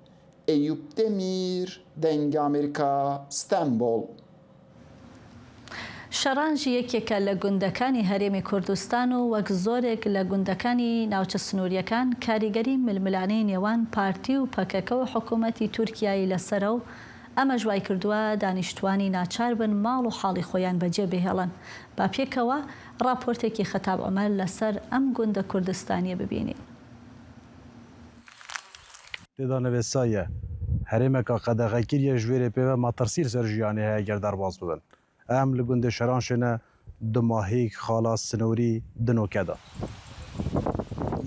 Eyûp Demîr, Dengê Amerîka, Stenbol. Şeran ji yekeke li gundekani Herêmê Kurdistan û wek zorek li gundekani navçe sinûriyekan karîgerî milmilanê nêwan partî û P K K û hikûmetî Tirkiyeyê li ser ew ئەمەش وای کردووە دانیشتووانی ناچار بن ماڵ و حاڵی خۆیان بەجێ بهێڵن. با پێکەوە ڕاپۆرتێکی خەتاب عومەر لەسەر ئەم گوندە کوردستانیە ببینین. Têda nivêsaye, herêmeka qedexekirî ye, ji vê rê pê ve metirsî li ser jiyanê heye eger derbas bibin. Em li gundê Şeranşê ne, Dumahîk, Xala, Sinorî, Dinoke de.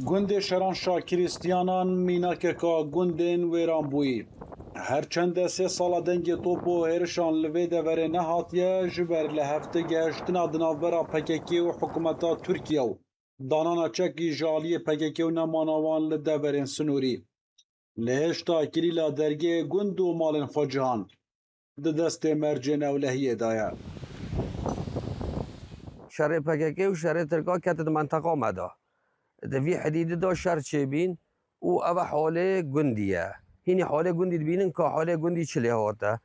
Gundê Şeranşa Krîstiyanan mînakeka gundên wêranbûyî. Her çend e sê sala dengê top û hêrişan li vê deverê nehatiye, ji ber li hefte gehiştina di navbera P K K û hikûmeta Tirkiye û danana çekî ji aliyê P K K û nemana wan li deverên Sinorî. Lê hêşta Kilîla dergehê gund û malên xwecihan di destê mercên ewlehiyê de ye. Şerê P K K û şerê Tirka ketin di menteqa me de. Di vî hidîdî de şer çêbîn û ev e holê gundî ye. Hînî holê gundî dibînin ka holê gundî çi lê hate.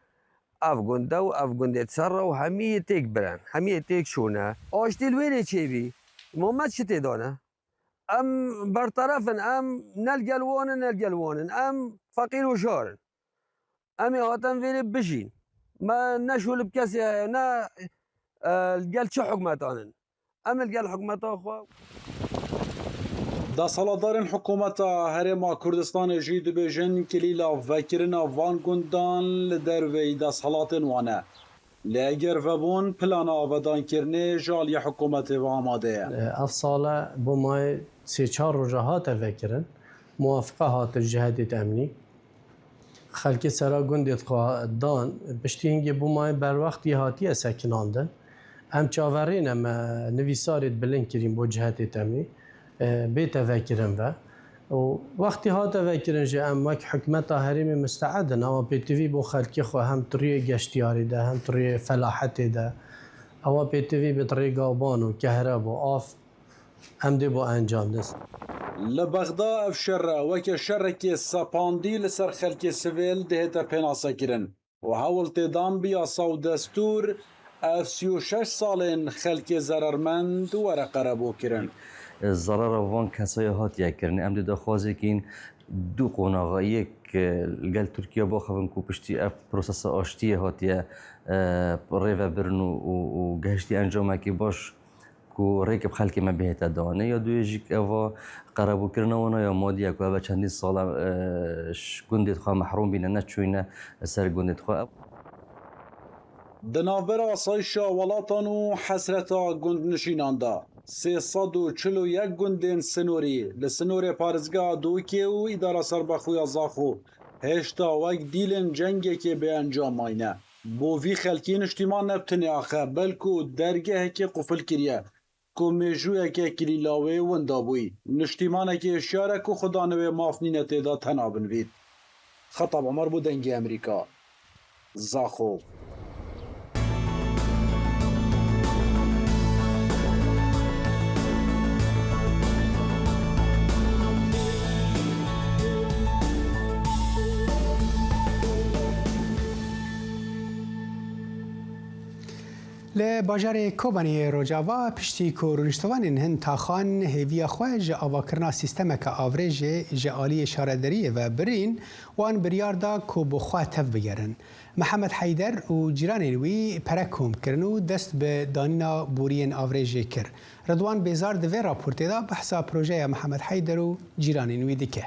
Ev gund e û ev gundê ser re û hemî yê têk biren, hemî yê têk çûne. Aştî li wê rê çêbî. Ma me çi tê dane? Em berteref in, em ne li gel wan in, ne li gel wan in. Em feqîr û jar in. Em ê hatin vê rê bijîn. Me ne şûl bi kesê heye, ne, e, li gel çi hikûmetan in. Em li gel hikûmeta xwe. Desthilatdarên hikûmeta Herêma Kurdistanê jî dibêjin kilîla vekirina van gundan li derveyî desthilatên wan e. Lê eger vebûn, plana avedankirinê ji aliyê hikûmetê ve amade ye. Ev sale bo mayê sê çar roja hate vekirin. Muwafiqe hate ji cihetê temnî. Xelkê sera gundê xwe dan, piştî hingê bo mayê berwextî hatiye sekinandin. Em çaverê ne me nivîsarê bilind kirîn bo cihetê temnî. e, bête vekirin ve. Û wextî hate vekirin jî em wek hikûmeta herêmê musteed in, ewa pêtivî bo xelkê xwe hem di rûyê geştiyarî de, hem di rûyê felahetê de, ewa pêtivî bi rêga ban û kehreb û av em dê bo encam din. Li Bexda ev şer e weke şerekê sepandî li ser xelkê sivîl dihête pênasekirin. û hewl tê dan bi yasa û destûr ev sî û şeş salên xelkê zerermend were qerebûkirin. Zerera van kesaya hatiye kirin. Em dê daxwazekîn du qonaxa, yek li gel Tirkiye baxivin ku piştî ev prosesa aştiyê hatiye, e, rêvebirin û, û, û gehiştî encamekî baş ku rêk bi xelkê me bihête danê, ya duyê jî eva qerebûkirina wana ya madî ye ku eva çendîn sal e, ji gundê xwe mehrûm bîne, neçûyne ser gundê xwe. Di navbera asayişa welatan û hesreta gundnişînan de, sê sed û çil û yek gundên sinorî li sinorê parêzgeha Dûkê û îdara serbexwe ya Zaxo hêşta wek dîlên cengekê bêencam mayne. Bo vî xelkî niştîman ne bi tenê axe, belku dergehekê qufil kiriye ku mêjûyeke kilîla wê winda bûyî. Niştîmanekî hişyar e ku xudanê wê maf nîne tê de tena binivît. Xetab Omer bû Dengê Emerîka, Zaxo. Li bajarê Kobaniyê Rojava, piştî ku rûniştivanên hin taxan hêviya xwe ji avakirina sîstemeke avrêjê ji aliyê şaredariyê ve birîn, wan biryar da ku bi xwe tev bigerin. Mihemed Heyder û cîranên wî pere kom kirin û dest bi danîna boriyên avrêjê kir. Ridwan Bêzar di vê raportê de behsa projeya Mihemed Heyder û cîranên wî dike.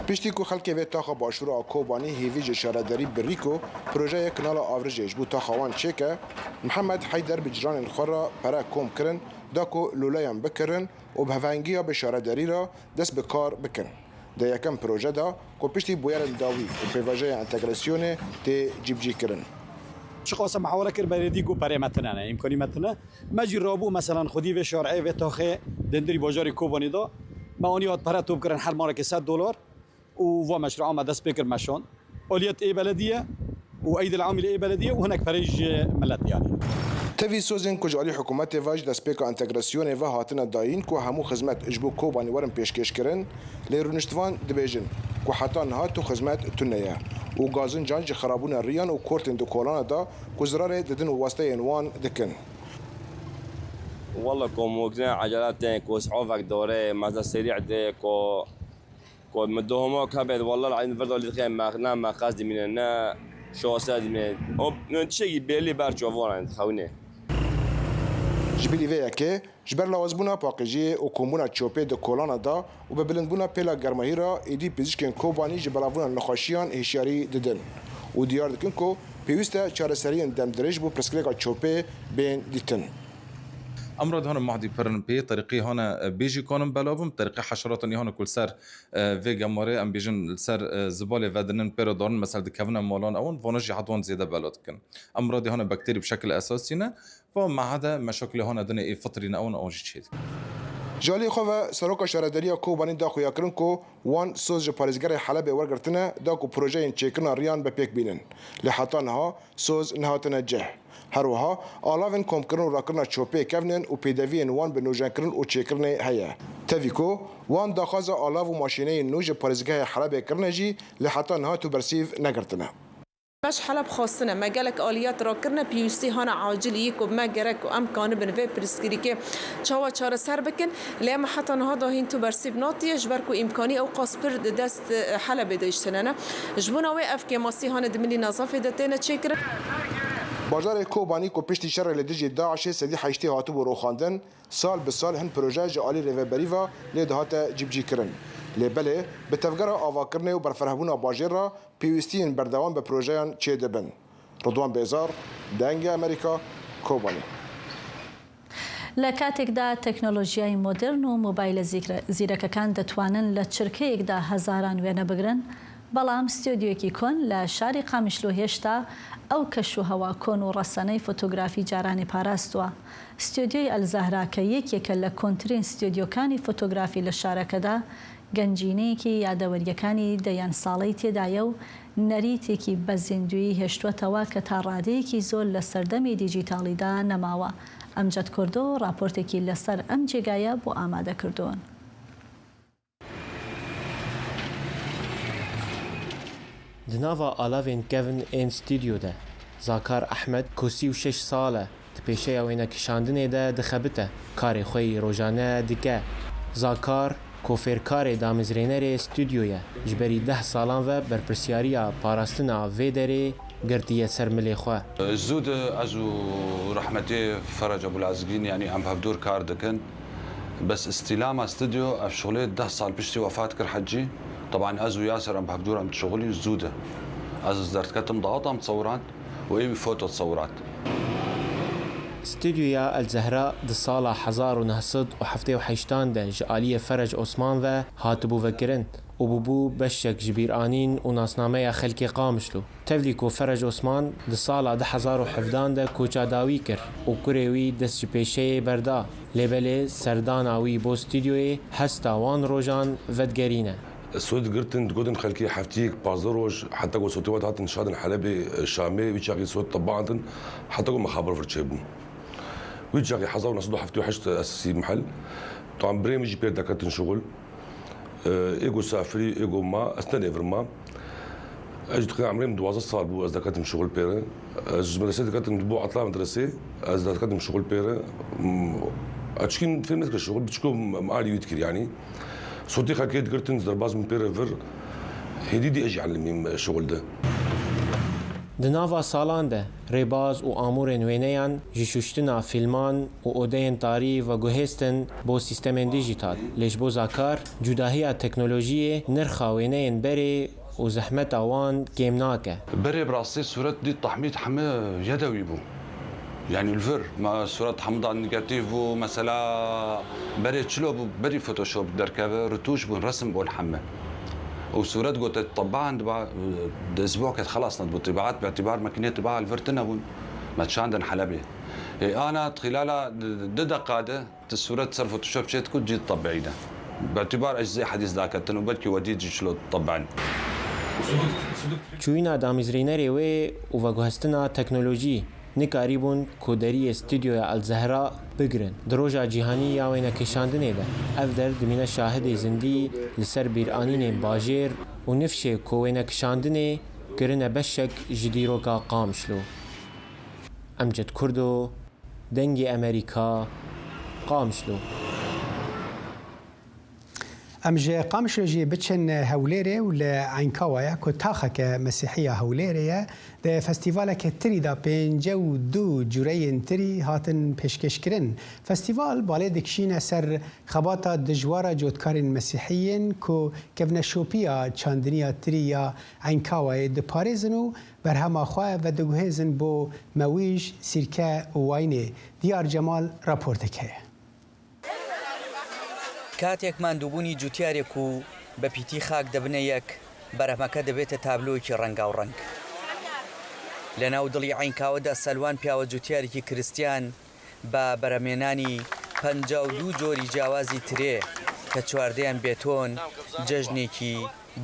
Piştî ku xelkê vê taxa başûra Kobanî hêvî ji şaredarî birî ku projeyê kinala avrijê ji bo taxa wan çêke, Mihemed Heyder bi cîranên xwe re pere kom kirin, da ku loleyan bikirin û bi hevengiya bi şaredarî re dest bi kar bikin. Di yekem proje de ku piştî bûyerên dawî û pêvajoya entegrasyonê tê cîbicîkirin. Çiqas em hewale kir, beredî got perê me tune ne, îmkanî me tune. Me jî rabû, meselan, xwedî vê şarê, vê taxê di hundirî bajarê Kobanê de me anî hat pere top kirin her marekê sed dolar û va meşrûa me dest pê kir meşand. Aliyet ê beledîye û eydil amîl ê beledîye û hinek perê ji milet yanî. Tevî sozên ku ji alî hikûmetê ve ji destpêka entegrasyonê ve hatine dayîn ku hemû xizmet ji bo Kobanê werin pêşkêşkirin, lê rûniştivan dibêjin ku heta niha tu xizmet tune ye û gazincan ji xirabûna riyan û kortên di kolana de ku zirarê didin westeyên wan dikin. Wele ku mûkne eceletê ku is'ofek dore, meze serî de ku Ku min dohoma ka bêt, wallahî elîm vir dalî dixê me, ne meqes dimîne, ne şase dimîne. O, ne tiştekî belî ber çavan dixewîne. Ji bilî vê yekê, ji ber lawazbûna paqijiyê û kombûna çopê di kolana de û bi bilindbûna pêla germahî re, êdî pizîşkên Kobanî ji belavbûna nexweşiyan hişyarî didin û diyar dikin ku pêwîst e çareseriyên demdirêj bo pirsgirêka çopê bên dîtin. Em radî hane mahdî pirin pê, terîqî hane, e, bêjî kanin belavin, terîqî heşeratan hane ku li ser, e, vê gemarê, em bêjin li ser, e, zibalê vedinin pê re darin, mesela dikevine malan ewan, vana jî hedwan zêde belav dikin. Em radî hane bakterî bi şekil esasî ne, va mehede meşakilê hane dinê ê fitrî ne ewan, ewan jî çê dikin. Ji aliyê xwe ve Seroka Şaredariya Kobanî da xuyakirin ku wan soz ji parêzgerê Helebê wergirtine, da ku projeyên çêkirina riyan bi pêk bînin. Lê heta niha soz nehatine cih. Her wiha alavên komkirin û rakirina çopê kevn in û pêdeviyên wan bi nûjenkirin û çêkirinê heye. Tevî ku wan daxwaza alav û maşîneyên nû ji parêzgehê Helebê kirine jî, lê heta niha tu bersîv negirtine. Me ji Heleb xwestine, me gelek aliyet rakirine, pêwîstî hane acilî yî ku me gerek ku em kanibin vê pirsgirîkê çawa çareser bikin. Lê em heta niha da hîn tu bersîv natiye, ji ber ku îmkanî ew qas pir di dest, e, Helebê de jî tune ne. Ji bona wê ev kêmasî hane di milî Nezafê de têne çêkirin. Bajarê Kobanî ku piştî şerê li dijî DAIŞê sedî heştê hatibû rûxandin, sal bi sal hin proje ji alî rêveberî ve lê dihate cîbicîkirin. Lê belê bi tevgera avakirinê û berfirehbûna bajêr re pêwîstiyên berdewam bi projeyan çêdibin. Ridwan Bêzar, Dengê Amerîka, Kobanî. لە کاتێکدا تەکنۆلۆژیای مۆدێرن و مۆبایلە زیکرە-، زیرەکەکان دەتوانن لە چرکەیەکدا هەزاران وێنە بگرن، بەڵام ستۆدیۆیەکی کۆن لە شاری قامیشلۆ هێشتا ئەو کەش و هەوا کۆن و ڕەسەنەی فۆتۆگرافی جارانی پاراستووە. ستۆدیۆی ئەلزەهرا کە یەکێکە لە کۆنترین ستۆدیۆکانی فۆتۆگرافی لە شارەکەدا، گەنجینەیەکی یادەوەریەکانی دەیان ساڵەی تێدایە و نەریتێکی بە زیندویی هێشتووەتەوە کە تا ڕادەیەکی زۆر لە سەردەمی دیجیتاڵیدا نەماوە. ئەمجەد کوردۆ ڕاپۆرتێکی لەسەر ئەم جێگایە بۆ ئامادە کردوون. Di nava alavên kevn ên stûdyo de, Zakar Ehmed, ku sî û şeş sal e, di pêşeya wênekişandinê de dixebite, karê xwe yî rojane dike. Zakar, ku fêrkarê damezrênerê stûdyo ye, ji berî deh salan ve berpirsiyariya parastina vê derê girtiye ser milê xwe. Zû de ez û rehmetê Ferec Ebûlazgîn, yanî em hevdûr kar dikin. Bes îstîlama stûdyo, ev şixulê deh sal piştî wefat kir Hecî. Teban ez û Yasir em hevdûr em dişixulîn zû de. Ez derdiketim dawet em tsewirand û ê wî foto tsewirand. Stûdyoya El Zehra di sala hezar û neh sed û heftê û heştan de ji aliyê Ferec Osman ve hatibû vekirin û bûbû beşek ji bîranîn û nasnameya xelkê Qamişlo. Tevlî ku Ferec Osman di sala du hezar û hevdan de koça dawî kir û kurê wî dest ji pêşeyê berda, lê belê serdana wî bo stûdyoyê hesta wan rojan vedigerîne. Sûd girtin, digotin xelkê heftiyek pazdeh roj, heta ku sûtê we dihatin şadin Helebê, Şamê, wî çaxî sûd tebandin, heta ku mexabir vir çêbûn. Wî çaxî hezar û neh sed û heftê û heşt ez sî mehel, tam birê min jî pê deketin şixul. Ê ku safirî, ê ku ma, ez tenê vir ma. Ez ji diqê emrê min duwazdeh sal bû, ez deketim şixul pê re. Ez ji medresê diketim, bo etla medresê, ez deketim şixul pê re. Ez çikî fêm nedikir şixul, bi çiko em alî wî dikir, yanî. Sotî xelkê digirtin, ez derbaz min pê re vir. Hêdî dî ez jî elimîm şixul de. Di nava salan de, rêbaz û amûrên wêneyan ji şuştina fîlman û odeyên tarî veguhêstin bo sîstemên dîjîtal. Lê ji bo Zakar, cudahiya teknolojiyê nirxa wêneyên berê û zehmeta wan kêm nake. Berê bi rastî sûret dî tahmîd heme yedewî bû. Yanî li vir, me sûret hemû da negatîf bû, mesela berê çilo bû, berî Photoshop derkeve, rituş bûn, resim bûn heme. Û sûret gote teban diba, di isbuke xelas nedibû tibaet, bi îtibar makinê tiba li vir tune bûn. Me çandin Helebê. Ê ana xilala di, di deqa de, tu sûret ser Photoshop çêdikû, cî tebeî de. Bi îtibar ez zê hedîs daketin û belkî we dî cî çilo tebeîn. Çûyîna damîzrînerê wê û veguhestina teknolojî nikarîbûn ku deriyê stûdyoya El Zehra bigirin. Di roja cîhanî ya wênekişandinê de ev der dimîne şahidê zindî li ser bîranînên bajêr û nifşê ku wênekişandinê kirine beşek ji dîroka Qamişlo. Emced Kurdo, Dengê Amerîka, Qamişlo. Em ji Qamişlo jî biçin Hewlêrê û li Eynkawa ye ku taxeke mesîhî ya Hewlêrê ye, di festîvaleke tirî de pêncî û du cureyên tirî hatin pêşkêşkirin. Festîval balê dikişîne ser xebata dijwara cotkarên mesîhî yên ku kevneşopiya çandiniya tirî ya Eynkawayê diparêzin û berhema xwe vediguhêzin bo mewîj, sîrke û wayînê. Diyar Cemal raportek heye. Katek ماندووبوونی جوتیارێک و بە پیتی خاک دەبنە یەک، بەرهەمەکە دەبێتە تابلۆیەکی ڕەنگاوڕەنگ. لە ناو دڵی عینکاوەدا سەلوان پیاوە جوتیارێکی کریستیان بە بەرەمێنانی پەنجا و دوو جۆری جیاوازی ترێ کە چواردەیان بێتۆن، جەژنێکی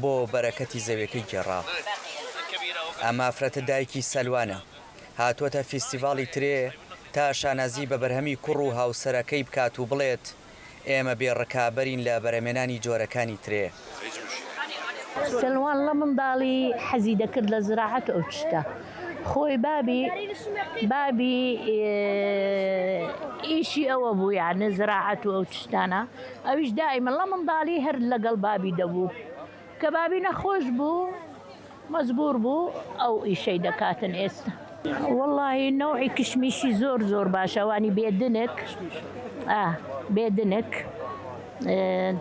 بۆ بەرەکەتی زەویەکەی گێڕا. ئەم ئافرەتە دایکی سەلوانە. هاتووەتە فیستیڤاڵی ترێ تا شانازی بە بەرهەمی کوڕ و هاوسەرەکەی بکات و بڵێت، ئێمە بێ ڕکابەرین لە بەرەمێنانی جۆرەکانی ترێ. سەلوان لە منداڵی حەزی دەکرد لە زراعەت ئەو چشتە. خۆی بابی، بابی، ئێ، ئیشی ئەوە بوو، یعنی زراعەت و ئەو چشتانە. ئەویش دائیمە لە منداڵی هەر لەگەڵ بابی دەبوو. کە بابی نەخۆش بوو، مەجبوور بوو ئەو ئیشەی دەکاتن ئێستا. وەڵاهی نەوعی کشمیشی زۆر زۆر باشە، ئەوانی بێدنک، ئا، بێدنک، ئێ،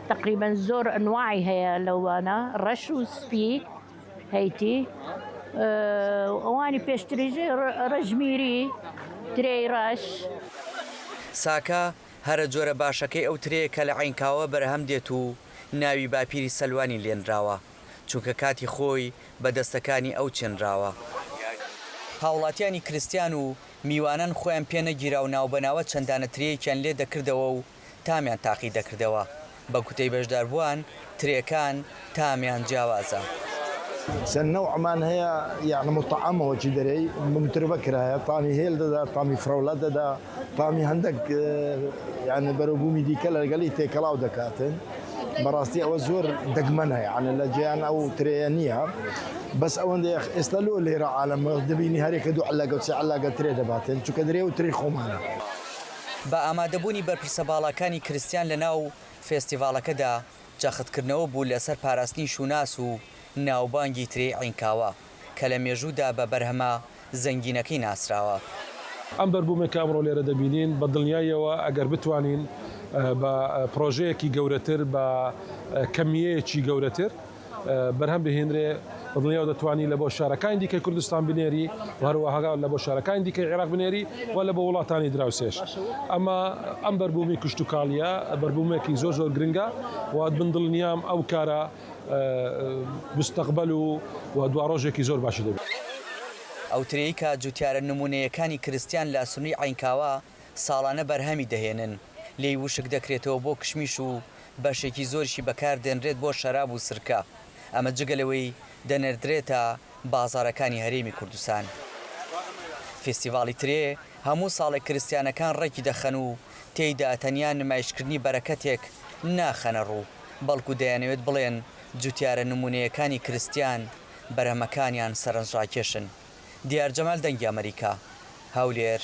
تەقریبەن زۆر ئەنواعی هەیە لەوانە، ڕەش و سپی هەیتی، ئێ، ئەوانی پێشتریژی ڕ-، ڕەژمیری، ترێی ڕەش. ساکە هەرە جۆرە باشەکەی ئەو ترێیە کە لە عینکاوە بەرهەم دێت و ناوی باپیری سەلوانی لێنراوە، چونکە کاتی خۆی بە دەستەکانی ئەو چێنراوە. هاوڵاتیانی کریستیان و میوانان خۆیان پێ نەگیرا و ناوبەناوە چەندانە ترێیەکیان لێ دەکردەوە و تامیان تاقی دەکردەوە. بە گوتەی بەشداربووان، ترێکان تامیان جیاوازە. چەند نەوعمان هەیە، یعنی متعەمەوە چی دەرێی، متربە کرایە، تامی هێل دەدا، تامی فرەولە دەدا، تامی هەندێک، ئێ، یعنی بەرەوبوومی دیکە لەگەڵی تێکەڵاو دەکاتن. بەڕاستی ئەوە زۆر دەگمەنە، یعنی لە جیان ئەو ترێیە نییە. بەس ئەوەندەیە ئێستا لۆ لێرە عالەمە دەبینی هەرێکە دوو عەلەگە و سێ عەلەگە ترێ دەباتن، چونکە درێ و ترێی خۆمانە. بە ئامادەبوونی بەرپرسە باڵاکانی کریستیان لە ناو فێستیڤاڵەکەدا، جەختکردنەوە بوو لەسەر پاراستنی شووناس و ناوبانگی ترێی عینکاوە، کە لە مێژوودا بە بەرهەمە زەنگینەکەی ناسراوە. ئەم بەربوومەی کە ئەمڕۆ لێرە دەبینین، بە دڵنیاییەوە ئەگەر بتوانین، ئە، بە، ئە، پرۆژەیەکی گەورەتر، بە، ئە، کەمیەیەکی گەورەتر، ئە، بەرهەم بهێنرێ، بە دڵنیاییەوە دەتوانین لە بۆ شارەکانی دیکەی کوردستان بنێری و هەروەها لە بۆ شارەکانی دیکەی عێراق بنێری و لە بۆ وڵاتانی دراوسێش. ئەمە، ئەم بەربوومی کشتوکاڵیە، بەربوومێکی زۆر زۆر گرنگە و من دڵنیام ئەو کارە، ئە، مستەقبەل و، و دواڕۆژێکی زۆر باشی دەبێت. ئەو ترێی کە جوتیارە نمونەیەکانی کریستیان لە سنووی عینکاوە ساڵانە بەرهەمی دەهێنن، لێی وشک دەکرێتەوە بۆ کشمیش و بەشێکی زۆریشی بەکار دێنرێت بۆ شەراب و سرکە. ئەمە جگە لەوەی دەنێردرێتە بازاڕەکانی هەرێمی کوردستان. فیستیڤاڵی ترێ هەموو ساڵێک کریستیانەکان ڕێکی دەخەن و تێیدا تەنیا نمایشکردنی بەرەکەتێک ناخەنە ڕوو، بەڵکو دەیانەوێت بڵێن جوتیارە نمونەیەکانی کریستیان بەرهەمەکانیان سەرنجڕاکێشن. دیار جەمال، دەنگی ئەمریکا، هەولێر.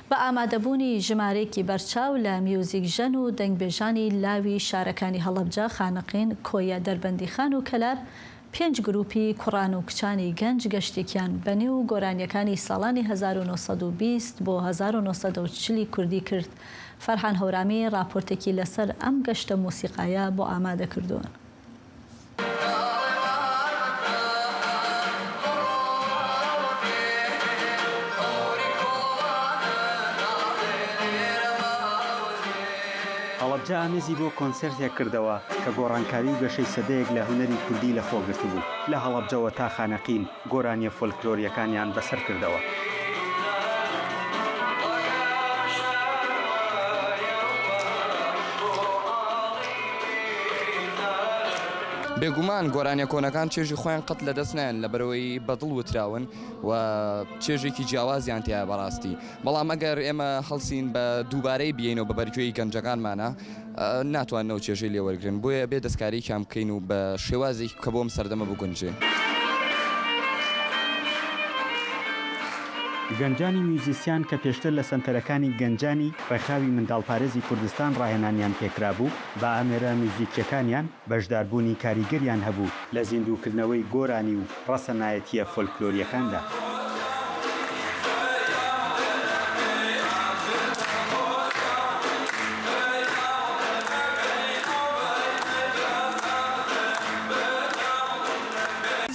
بە ئامادەبوونی ژمارەیەکی بەرچاو لە میوزیک ژەن و دەنگبێژانی لاوی شارەکانی هەڵەبجە، خانەقین، کۆیە، دەربەندیخان و کەلار، پێنج گروپی کوڕان و کچانی گەنج گەشتێکیان بە نێو گۆرانیەکانی ساڵانی هەزار و نۆ سەد و بیست بۆ هەزار و نۆ سەد و چل کوردی کرد. فەرحان هەورامی راپۆرتێکی لەسەر ئەم گەشتە مۆسیقایە بۆ ئامادە کردووە. هەڵەبجە ئامێزی بۆ کۆنسێرتێک کردەوە کە گۆڕانکاری و گەشەی سەدەیەک لە هونەری کوردی لەخۆ گرتبوو. لە هەڵەبجەوە تا خانەقین گۆرانیە فۆلکلۆریەکانیان بەسەر کردەوە. بێگومان گۆرانیە کۆنەکان چێژی خۆیان قەت لەدەست نایەن، لەبەرەوەی بەدڵ وتراون و چێژێکی جیاوازیان تیایە بەڕاستی. بەڵام ئەگەر ئێمە هەڵسین بە دووبارەی بێینەوە بە بەرگوێی گەنجەکانمانە، ئە، ناتوانن ئەو چێژەی لێ وەرگرن. بۆیە بێ دەستکاریەکیان بکەین و بە شێوازێک کە بۆ ئەم سەردەمە بگونجێ. گەنجانی میوزیسیان کە پێشتر لە سەنتەرەکانی گەنجانی ڕێکخراوی منداڵپارێزی کوردستان ڕاهێنانیان پێکرابوو، بە ئامێرە میوزیکیەکانیان بەشداربوونی کاریگەریان هەبوو لە زیندووکردنەوەی گۆرانی و ڕەسەنایەتیە فۆلکلۆریەکاندا.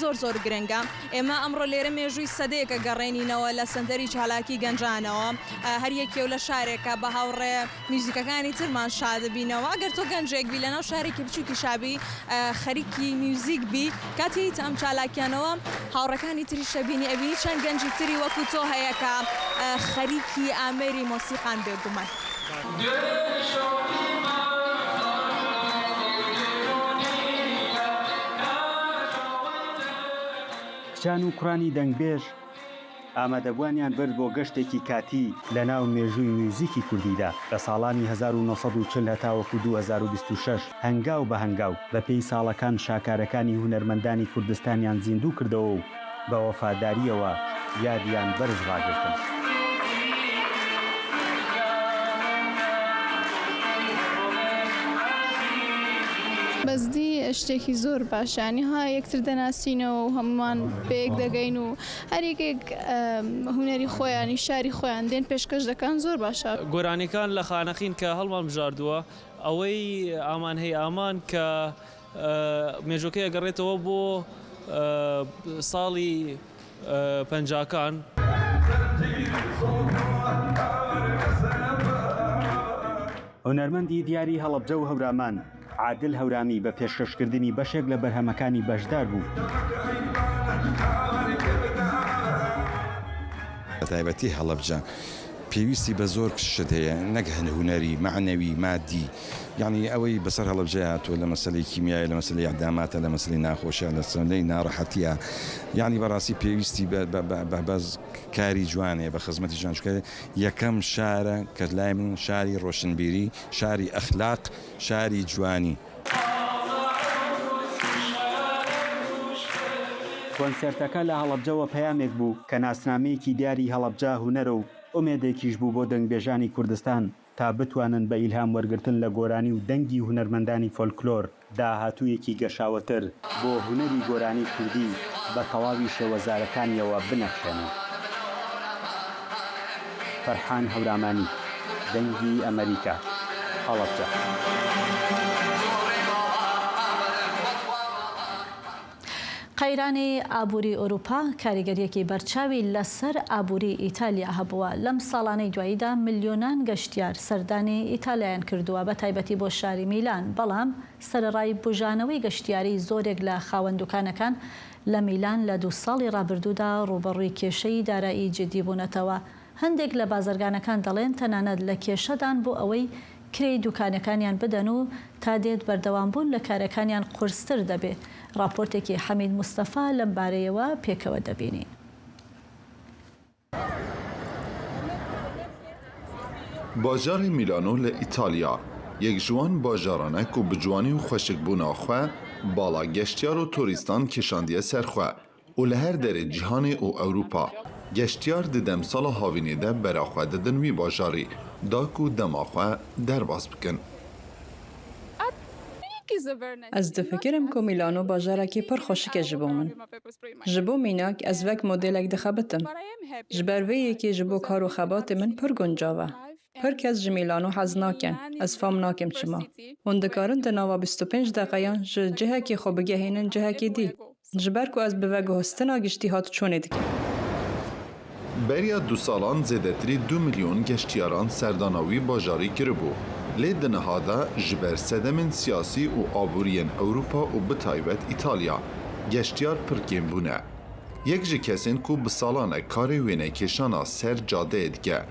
زۆر زۆر گرنگە. ئێمە ئەمڕۆ لێرە مێژووی سەدەیەکە گەڕێنینەوە لە سەنتەری چالاکی گەنجانەوە. هەر یەکێو لە شارێکە بە هاوڕێ میوزیکەکانی ترمان شادبینەوە. ئەگەر تۆ گەنجێک بی لەناو شارێکی بچووکی شابی، خەریکی میوزیک بی، کاتێ هیت ئەم چالاکیانەوە هاوڕێکانی تری شەبینی ئەبینی چەند گەنجی تری وەکو تۆ هەیە کە خەریکی ئامێری مۆسیقان بێگومان. کچان و کوڕانی دەنگبێژ ئامادەبووانیان برد بۆ گەشتێکی کاتی لە ناو مێژووی میوزیکی کوردیدا. لە ساڵانی هەزار و نۆ سەد و چل هەتاوەکو دوو هەزار و بیست و شەش، هەنگاو بە هەنگاو، بە پێی ساڵەکان شاکارەکانی هونەرمەندانی کوردستانیان زیندوو کردەوە و بە وەفادارییەوە یادیان بەرز ڕاگرتن. بەزدی شتێکی زۆر باشە، یانی ها یەکتر دەناسینەوە و هەمووان بەیەک دەگەین و هەر یەکێک هونەری خۆیانی شاری خۆیان دێن پێشکەش دەکەن، زۆر باشە. گۆرانیەکان لە خانەقین کە هەڵمان بژاردووە، ئەوەی ئامان هەی ئامان کە مێژووەکەی ئەگەڕێتەوە بۆ ساڵی پەنجاکان. هونەرمەندی دیاری هەڵەبجە و هەورامان، عادل هەورامی بە پێشکەشکردنی بەشێک لە بەرهەمەکانی بەشدار بوو. بە تایبەتی هەڵەبجە پێویستی بە زۆر شت هەیە، نەک هەن هونەری، مەعنەوی، مادی. یعنی ئەوەی بەسەر هەڵەبجەیە هاتووە لە مەسەلەی کیمیایە، لە مەسەلەی ئەعداماتە، لە مەسەلەی ناخۆشە، لە مەسەلەی ناڕەحەتیە. یعنی بەڕاستی پێویستی بە بە بە بە بەز کاری جوانێ، بە خزمەتی جوان، چونکە یەکەم شارە کە لای من شاری ڕۆشنبیری، شاری ئەخلاق، شاری جوانی. کۆنسێرتەکە لە هەڵەبجەوە پەیامێک بوو کە ناسنامەیەکی دیاری هەڵەبجە، هونەرە و ئومێدێکیش بوو بۆ دەنگبێژانی کوردستان تا بتوانن بە ئیلهام وەرگرتن لە گۆرانی و دەنگی هونەرمەندانی فۆلکلۆر داهاتوویەکی گەشاوەتر بۆ هونەری گۆرانی کوردی بە تەواوی شێوەزارەکانیەوە بنەخشێنن. فەرحان هەورامانی، دەنگی ئەمەریکا، هەڵەبجە. قەیرانی ئابووری ئەوروپا کاریگەریەکی بەرچاوی لەسەر ئابووری ئیتالیا هەبووە. لەم ساڵانەی دواییدا ملیۆنان گەشتیار سەردانی ئیتالیایان کردووە، بە تایبەتی بۆ شاری میلان، بەڵام سەرەڕای بوژانەوەی گەشتیاری زۆرێک لە خاوەن دوکانەکان لە میلان لە دوو ساڵی ڕابردوودا ڕووبەڕووی کێشەی دارایی جدی بوونەتەوە. هەندێک لە بازرگانەکان دەڵێن تەنانەت لە کێشەدان بۆ ئەوەی کرێی دوکانەکانیان بدەن و تا دێت بەردەوامبوون لە کارەکانیان قورستر دەبێ. ڕاپۆرتێکی حەمید مستەفا لەم بارەیەوە پێکەوە دەبینین. Bajarê Mîlano li Îtalya yek ji wan bajaran e ku bi ciwanî û xweşikbûna xwe bala geştyar û turîstan kişandiye ser xwe û li her derê cîhanê û Ewropa geştyar di demsala havînê de bera xwe didin wî bajarî da ku dema xwe derbas bikin. Ez difikirim ku Mîlano bajarekî pir xweşik e ji bo min. Ji bo mînak, ez wek modelek dixebitim. Ji ber vê yekê ji bo kar û xebatê min pir guncav e. Pir kes ji Mîlano hez nakin, ez fam nakim çima. Hûn dikarin di nava bîst û pênc deqeyan ji cihekî xwe bigehînin cihekî dî. Ji ber ku ez bi veguhestina giştî hatçûnê dikim. Beriya du salan zêdetirî du milyon geştiyaran serdana wî bajarî kiribû, lê di niha de ji ber sedemên siyasî û aboriyên Ewropa û bi taybet Îtalya, geştiyar pir kêm bûne. Yek ji kesên ku bi salan e karê wênekêşana ser cadeyê dike.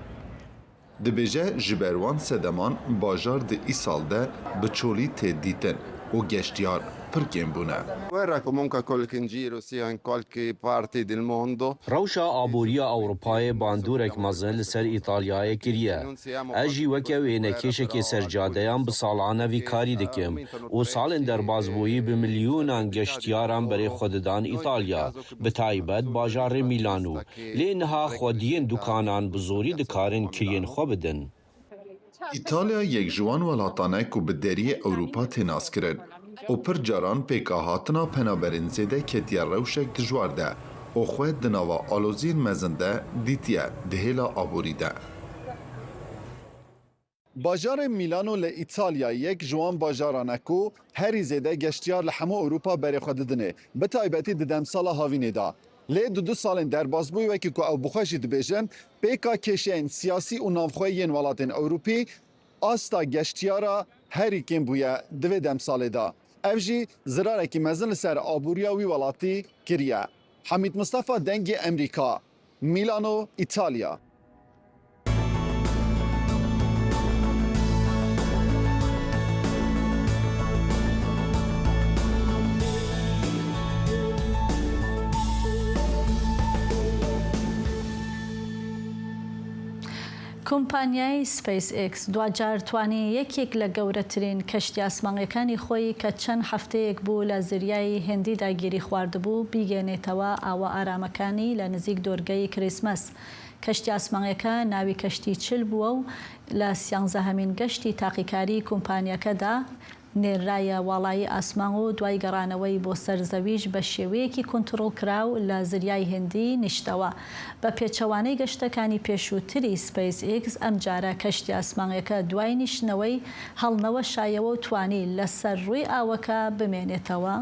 Dibêje ji ber wan sedeman bajar di îsal de bi çolî tê dîtin û geştiyar pir kêm bûne. Guerra comunque ha qualche giro sia in qualche parte del mondo. Rewşa aboriya Ewropayê bandorek mezin li ser Îtalyayê kiriye. Ez jî weke wênekêşekê ser cadeyan bi salan e vî karî dikim û salên derbasbûyî bi milyonan geştiyaran berê xwe didan Îtalya, bi taybet bajarê Mîlano. Lê niha xwediyên dukanan bi zorî dikarin kiriyên xwe bidin. Îtalya yek ji wan welatan e ku bi deriyê Ewropa tê naskirin û pir caran pêka hatina penaberên zêde ketiye rewşek dijwar de û xwe di nava aloziyên mezin de dîtiye di hêla aborî de. Bajarê Mîlano li Îtalya yek ji wan bajaran e ku herî zêde geştiyar li hemû Ewropa berê xwe didinê, bi taybetî di demsala havînê de. Lê di du salên derbasbûyî, wekî ku ew bi xwe jî dibêjin, pêka kêşeyên siyasî û navxwe yên welatên Ewropî, asta geştiyara herî kêm bûye di vê demsalê de. Ev jî zirarekî mezin li ser aboriya wî welatî kiriye. Hemîd Mistefa, Dengê Emerîka, Mîlano, Îtalya. کۆمپانیای SpaceX دواجار توانی یەکێک لە گەورەترین کەشتی ئاسمانیەکانی خۆی کە چەند هەفتەیەک بوو لە زریای هندی داگیری خواردبوو بیگەێنێتەوە ئاوە ئارامەکانی لە نزیک دۆرگەی کریسمەس. کەشتی ئاسمانیەکە ناوی کەشتی چل بووە و لە سیانزەهەمین گەشتی تاقیکاری کۆمپانیەکەدا نێررایە واڵایی ئاسمان و دوای گەڕانەوەی بۆ سەر زەویش بە شێوەیەکی کۆنتڕۆڵ کراو لە زریای هندی نیشتەوە. بە پێچەوانەی گەشتەکانی پێشووتری SpaceX، ئەم جارە کەشتی ئاسمانیەکە دوای نیشتنەوەی هەڵنەوەشایەوە و توانی لەسەر ڕووی ئاوەکە بمێنێتەوە.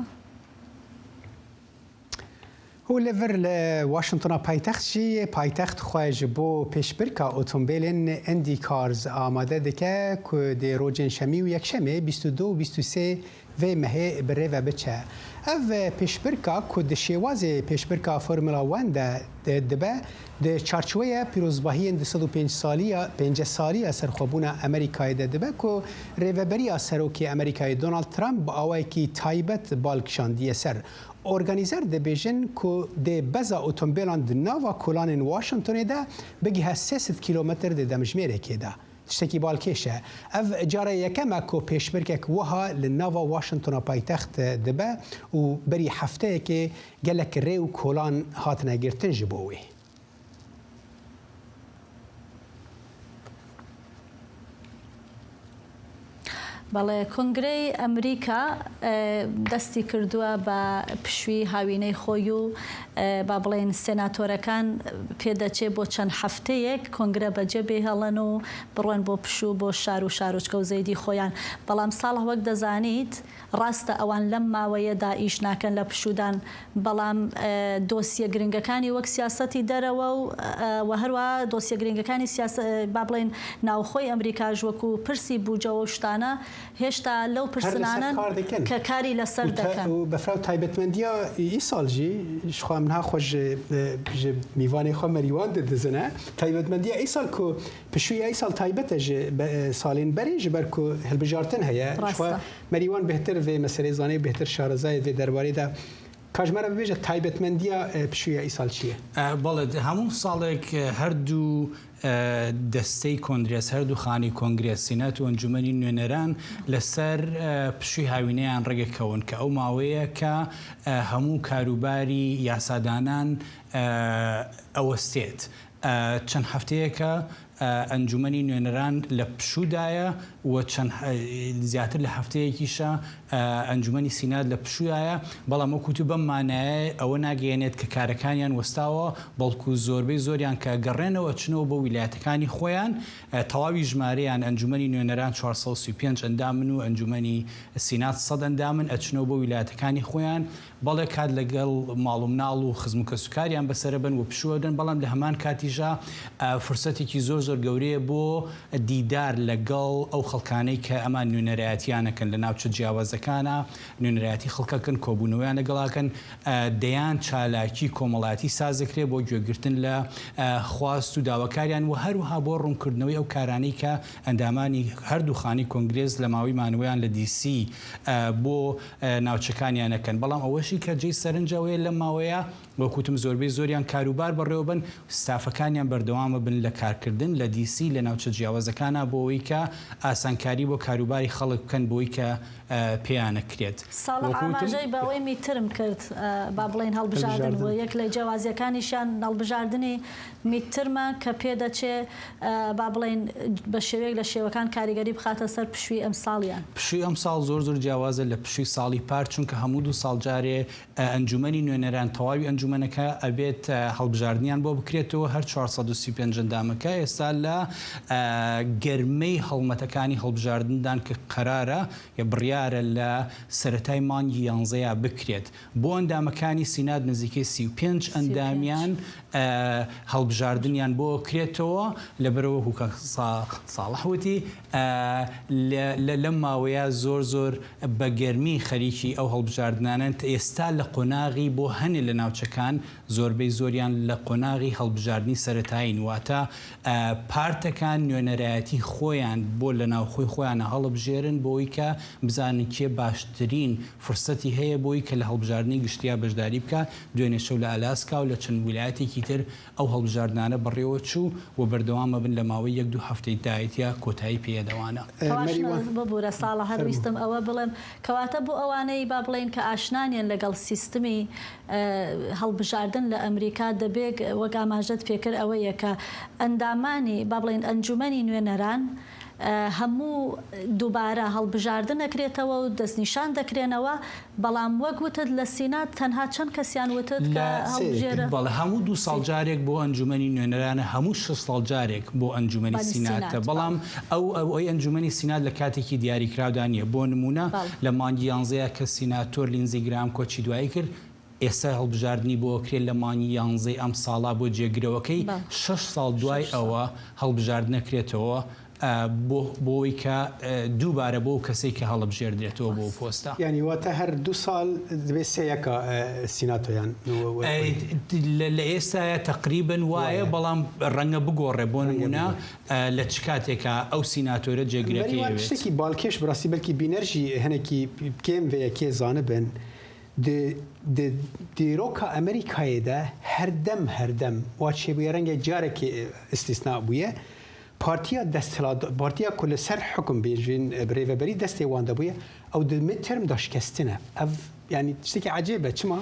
Û li vir li Washingtona paytext jî paytext xwe ji bo pêşbirka otombêlên IndyCars amade dike ku dê rojên şemî û yekşemê bîst û du û bîst û sê vê mehê bi rê ve biçe. Ev pêşbirka ku di şêwazê pêşbirka Formula One de, de dibe, di çarçoweya pîrozbahiyên du sed û pênc saliya, pênceh saliya serxwebûna Amerîkayê de dibe ku rêveberiya serokê Amerîkayê Donald Trump bi awayekî taybet bal kişandiye ser. Organîzer dibêjin ku dê beza otombêlan di nava kolanên Washingtonê de bigihe sê sed kîlometr di demjimêrekê de. Tiştekî balkêş e. Ev cara yekem e ku pêşbirkek wiha li nava Washingtona paytext dibe û berî hefteyekê gelek rê û kolan hatine girtin ji bo wê. بەڵێ، کۆنگرەی ئەمریکا، ئە، دەستی کردووە بە پشووی هاوینەی خۆی و، ئە، با بڵێن سێناتۆرەکان پێدەچێ بۆ چەند هەفتەیەک کۆنگرە بەجێ بهێڵن و بڕۆن بۆ پشوو، بۆ شار و شارۆچکە و زەیدی خۆیان. بەڵام ساڵح، وەک دەزانیت، ڕاستە ئەوان لەم ماوەیەدا ئیش ناکەن لە پشوودان، بەڵام، ئە، دۆسیە گرنگەکانی وەک سیاسەتی دەرەوە و، ئە، و هەروە دۆسیە گرنگەکانی سیاسە-، با بڵێن ناوخۆی ئەمریکاش وەکو پرسی بوجە و شتانە هێشتا لەو پرسنانن کە کاری لەسەر دەکەن. و بەفراو تایبەتمەندیە ئیسال ژی، شخوا منها خۆش ji, ji mîvanê xwe Merîwan didizine. Taybetmendiya îsal ku pişûya îsal taybet e ji be-, salên berê, ji ber ku hilbijartin heye. Ji xwe Merîwan bêhtir vê meselê zanê, bêhtir şarezayê vê derbarê de. Ka ji me re bibêje taybetmendiya, e, pişûya îsal çi ye? E, belê, di hemû salek, e, her du، e، destey kongrês، her du xanî kongrês، Sînet û Encûmenî Nûnerên لەسەر، e، pişûyî hawîneyan ڕێگەکەون کە ئەو ماوەیە کە، e، هەموو کاروباری یاسادانان، e، ئەوەستێت. E، چەند هەفتەیەکە، e، ئەنجومەنی نوێنەران لە پشوودایە و چەند، e، زیاتر لە هەفتەیەکیشە، e، ئەنجومەنی سینات لە پشوودایە، بەڵام وەکو تو بەم مانایە ئەوە ناگەیەنێت کە کارەکانیان وەستاوە، بەڵکو زۆربەی زۆریان کە گەڕێنەوە ئەچنەوە بۆ ویلایەتەکانی خۆیان، e، تەواوی ژمارەیان ئەنجومەنی نوێنەران چوار سەد و سی و پێنج ئەندامن و ئەنجومەنی سینات سەد ئەندامن، ئەچنەوە بۆ ویلایەتەکانی خۆیان، بەڵێ کات لەگەڵ ماڵ و مناڵ و خزم و کەسوکاریان بەسەرە بن و پشووە دەن، بەڵام لە هەمان کاتیشا، ئە، فرسەتێکی زۆر زۆر گەورەیە بۆ دیدار لەگەڵ ئەو خەڵکانەی کە ئەمان نوێنەرایەتیانەکەن لە ناوچە جیاوازەکانە، نوێنەرایەتی خەڵکەکەن، کۆبوونەوەیان لەگەڵاکەن، دەیان چالاکی کۆمەڵایەتی سازەکرێ بۆ گوێگرتن لە خواست و داواکاریان و هەروەها بۆ ڕوونکردنەوەی ئەو کارانەی کە ئەندامانی هەردوو خانی کۆنگرێس لە ماوەی مانەوەیان لە دیسی بۆ ناوچەکانیان نەکەن. بەڵام ئەوەشی کە جێی سەرنجەوەیە لەم ماوەیە، وەکوتم، زۆربەی زۆریان کاروبار بەڕێوە بن، ستافەکانیان بەردەوامە بن لە کارکردن لە دیسی لە ناوچە جیاوازەکانە بۆ ئەوەی کە ئاسانکاری بۆ کاروباری خەڵک بکەن بۆی کە پێیانە کرێت. ساڵح ئاماژەی بە ئەوەی میترم کرد، با بڵێن هەڵبژاردن و یەک لە جیاوازیەکانیشیان هەڵبژاردنی میترمە کە پێ دەچێ با بڵێن بە شێوەیەک لە شێوەکان کاریگەری بخاتە سەر پشووی ئەم ساڵیان. پشووی ئەم ساڵ زۆر زۆر جیاوازە لە پشووی ساڵی پار، چونکە هەموو دوو ساڵ جارێ ئەنجومەنی نوێنەران، تەواوی ئەنجومەنەکە ئەبێت هەڵبژاردنیان بۆ بکرێتەوە، هەر چوار سەد و سی و پێنج ئەندامەکە ئێستا لە گەرمەی هەڵمەتەکانی هەڵبژاردندان کە قەرارە یا بڕیارە لە سەرەتای مانگی یانزەیە بکرێت. بۆ ئەندامەکانی سینات نزیکەی سی و پێنج ئەندامیان هەڵبژاردنیان بۆ کرێتەوە، لەبەرەوە هوکە ساڵح وتی لەم ماوەیە زۆر زۆر بە گەرمی خەریکی ئەو هەڵبژاردنانن. ئێستا لە قۆناغی بۆ هەنێ لە ناوچەکان زۆربەی زۆریان لە قۆناغی هەڵبژاردنی سەرەتایین، واتە پارتەکان نوێنەرایەتی خۆیان بۆ لە ناوخۆی خۆیانە هەڵبژێرن بۆی کە بزانن کێ باشترین فرسەتی هەیە بۆی کە لە هەڵبژاردنی گشتیا بەشداری بکە. دوێنێ شەو لە ئالاسکا و لە چەند ویلایەتێکی تر ئەو هەڵبژاردنانە بەڕێوە چوو و بەردەوامە بن لە ماوەی یەک دوو هەفتەی داهاتیا کۆتایی پێیە دەوانە. ببورە ساڵە، هەر ویستم ئەوە بڵێم، کەواتە بۆ ئەوانەی با بڵێن کە ئاشنانیان لەگەڵ سیستمی هەڵبژاردن لە ئەمریکا، دەبێ وەک ئاماژەت پێکرد ئەوەیە کە ئەندامانی با بڵێن ئەنجومەنی نوێنەران هەموو دووبارە هەڵبژاردن ئەکرێتەوە و دەستنیشان دەکرێنەوە، بەڵام وەک وتت لە سینات تەنها چەند کەسیان وتت کە هەڵبژێرە؟ بەڵێ، هەموو دوو ساڵ جارێک بۆ ئەنجومەنی نوێنەرانە، هەموو شەش ساڵ جارێک بۆ ئەنجومەنی سیناتە، بەڵام ئەو ئەوەی ئەنجومەنی سینات لە کاتێکی دیاریکراودا نییە. بۆ نمونە لە مانگی یانزەیە کە سیناتۆر لینزی گرام کۆچی دوایی کرد، ئێستا هەڵبژاردنی بۆ کرێت لە مانگی یانزەی ئەم ساڵا بۆ جێگرەوەکەی شەش ساڵ دوای ئەوە هەڵبژاردنە کرێتەوە بۆی کە دووبارە بۆ کەسێک کە هەڵبژێردرێتەوە بۆ پۆستە. یعنی واتە هەر دوو ساڵ دەبێت سێ یەکە سیناتۆیان. لە ئێستاە تەقریبن وایە، بەڵام ڕەنگە بگۆڕێ. بۆ نمونە لە چ کاتێکە ئەو سیناتۆرە جێگرەکەی شتێکی باڵکێش بڕاستی بەلکی بینەرژی هەنێکی کێم vê yekê zanibin. Di, di dîroka Amerîkayê de herdem herdem wa çêbûye, rengê carekê îstîsna bûye. Partiya desthilat, partiya ku li ser hukum bêjin, e, bi rêveberî destê wan de bûye, ew di midterm de şikestine. Ev, yanî tiştekî ecêb e. Çima?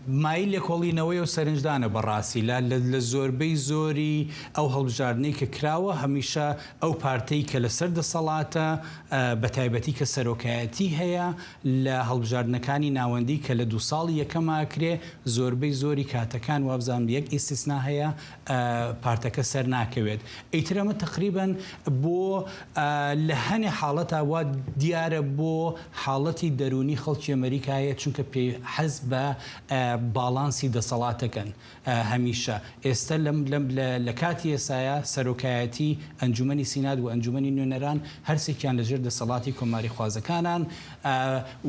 Mayî lêkolînewê û serinc dane bi rastî. La li, li zorbeyî zorî ew hilbijartinê ke kirawe, hemîşe ew parteyî ke li ser desthilat e, e, bi taybetî ke serokayetî heye, li hilbijartinekî navendî ke li du salî yekem a kirê, zorbeyî zorî katekan, wabzan bi yek îstîsna heye, e, parteke ser nakewêt. Îtire min teqrîben bo, e, li henê haleta wa diyar e bo haletî derûnî xelkê Amerîkayê, çunke pê hez be, e, balansî desthilat dikin, e, hemîşe. Êste lem, lem, le, li katî êsaya serokayetî, encûmenî sînad û encûmenî nûneran her sêkiyan li jêr desthilatî komarî xwazekanan, e,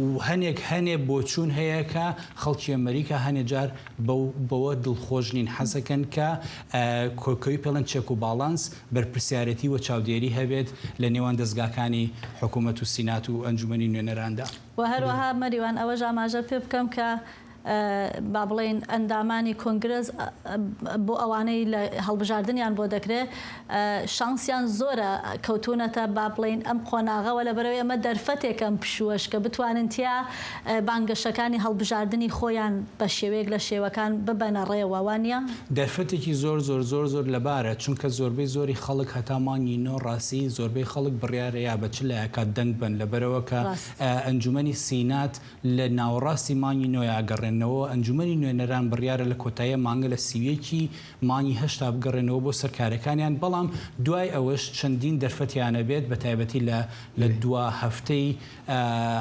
û henek, henê boçûn heye ke xelkê Amerîka henê car bew, bewe dilxweş nîn, hez dikin ke, e, ko, koyî pêlin çek û balans, berpirsiyarêtî we çavdêrî hebêt li nêwan dezgakanî hikûmet û sînat û encûmenî nûneran de. Û her wiha Merîwan, ew jî amaje pê bikim ke, e, ba bilên endamanî kongres, e, e, bo ewaney li hilbijartinyan bo dekre, e, şansiyan zor e, kewtûnete, ba bilên, em qonaxe we li ber wê me derfetêk em pişûeş ke bitwanin tiya, e, bangeşekanî hilbijartinî xweyan be şêwêk li şêwekan bibene rê we, waniye? Derfetekî zor, zor, zor, zor lebar e. Çunke zorbey zorî xelk heta mangî no rastî, zorbey xelk biryar e ya be çi leyeka deng ben. Li ber ewe ke, e, encûmenî sînat li nawerastî mangî no ya gerên. نەوە ئەنجومەنی نوێنەران بڕیارە لە کۆتایی مانگە لە سی و یەکی مانگی هەشتا بگەڕێنەوە بۆ سەرکارەکانیان، بەڵام دوای ئەوەش چەندین دەرفەتیانە بێت، بە تایبەتی لە لە دوا هەفتەی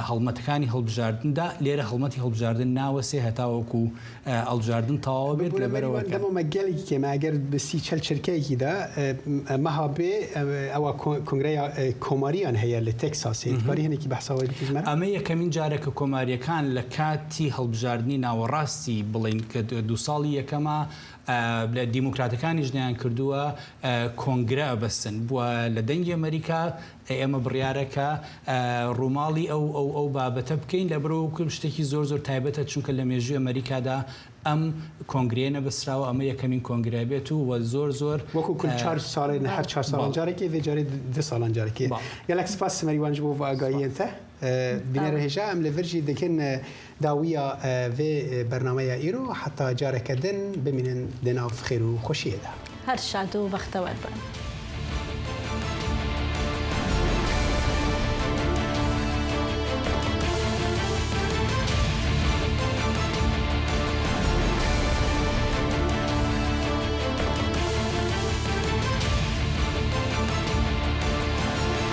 هەڵمەتەکانی هەڵبژاردندا. لێرە هەڵمەتی هەڵبژاردن ناوەسێ هەتاوەکو هەڵبژاردن تەواوە بێت. لەبەرەوە کە دەمامە گەلێکی کێمە، ئەگەر بسی چەل چرکەیەکیدا مەها بێ، ئەوە کۆنگرەیە کۆماریان هەیە لە تەکساسێ. باری هەنێکی بەحساوی بکەمە. ئەمە یەکەمین جارە کە کۆماریەکان لە کاتی هەڵبژاردنی ناوەڕاستی، بڵین کە دو ساڵی یەکەمە، لە دیموکراتەکانیش نیان کردووە کۆنگرە ئەبەستن. بووە لە دەنگی ئەمریکا، ئێمە بڕیارەکە ڕووماڵی ئەو ئەو ئەو بابەتە بکەین، لە بەرەوە بکەم شتێکی زۆر زۆر تایبەتە، چونکە لە مێژووی ئەمریکادا ئەم کۆنگرەیە نەبەستراوە، ئەمە یەکەمین کۆنگرە بێت و وە زۆر زۆر وەکو کل چار ساڵێ، هەر چار ساڵان جارێکی، vê carê di salan carekê. Gelek spas Meriwan ji bo vê agahiyên te. Bînerê hêja, em li vir jî dikin dawiya vê bernameya îro, heta careke din bimînin di nav xêr û xweşiyê de. Her şad û bextewer bin.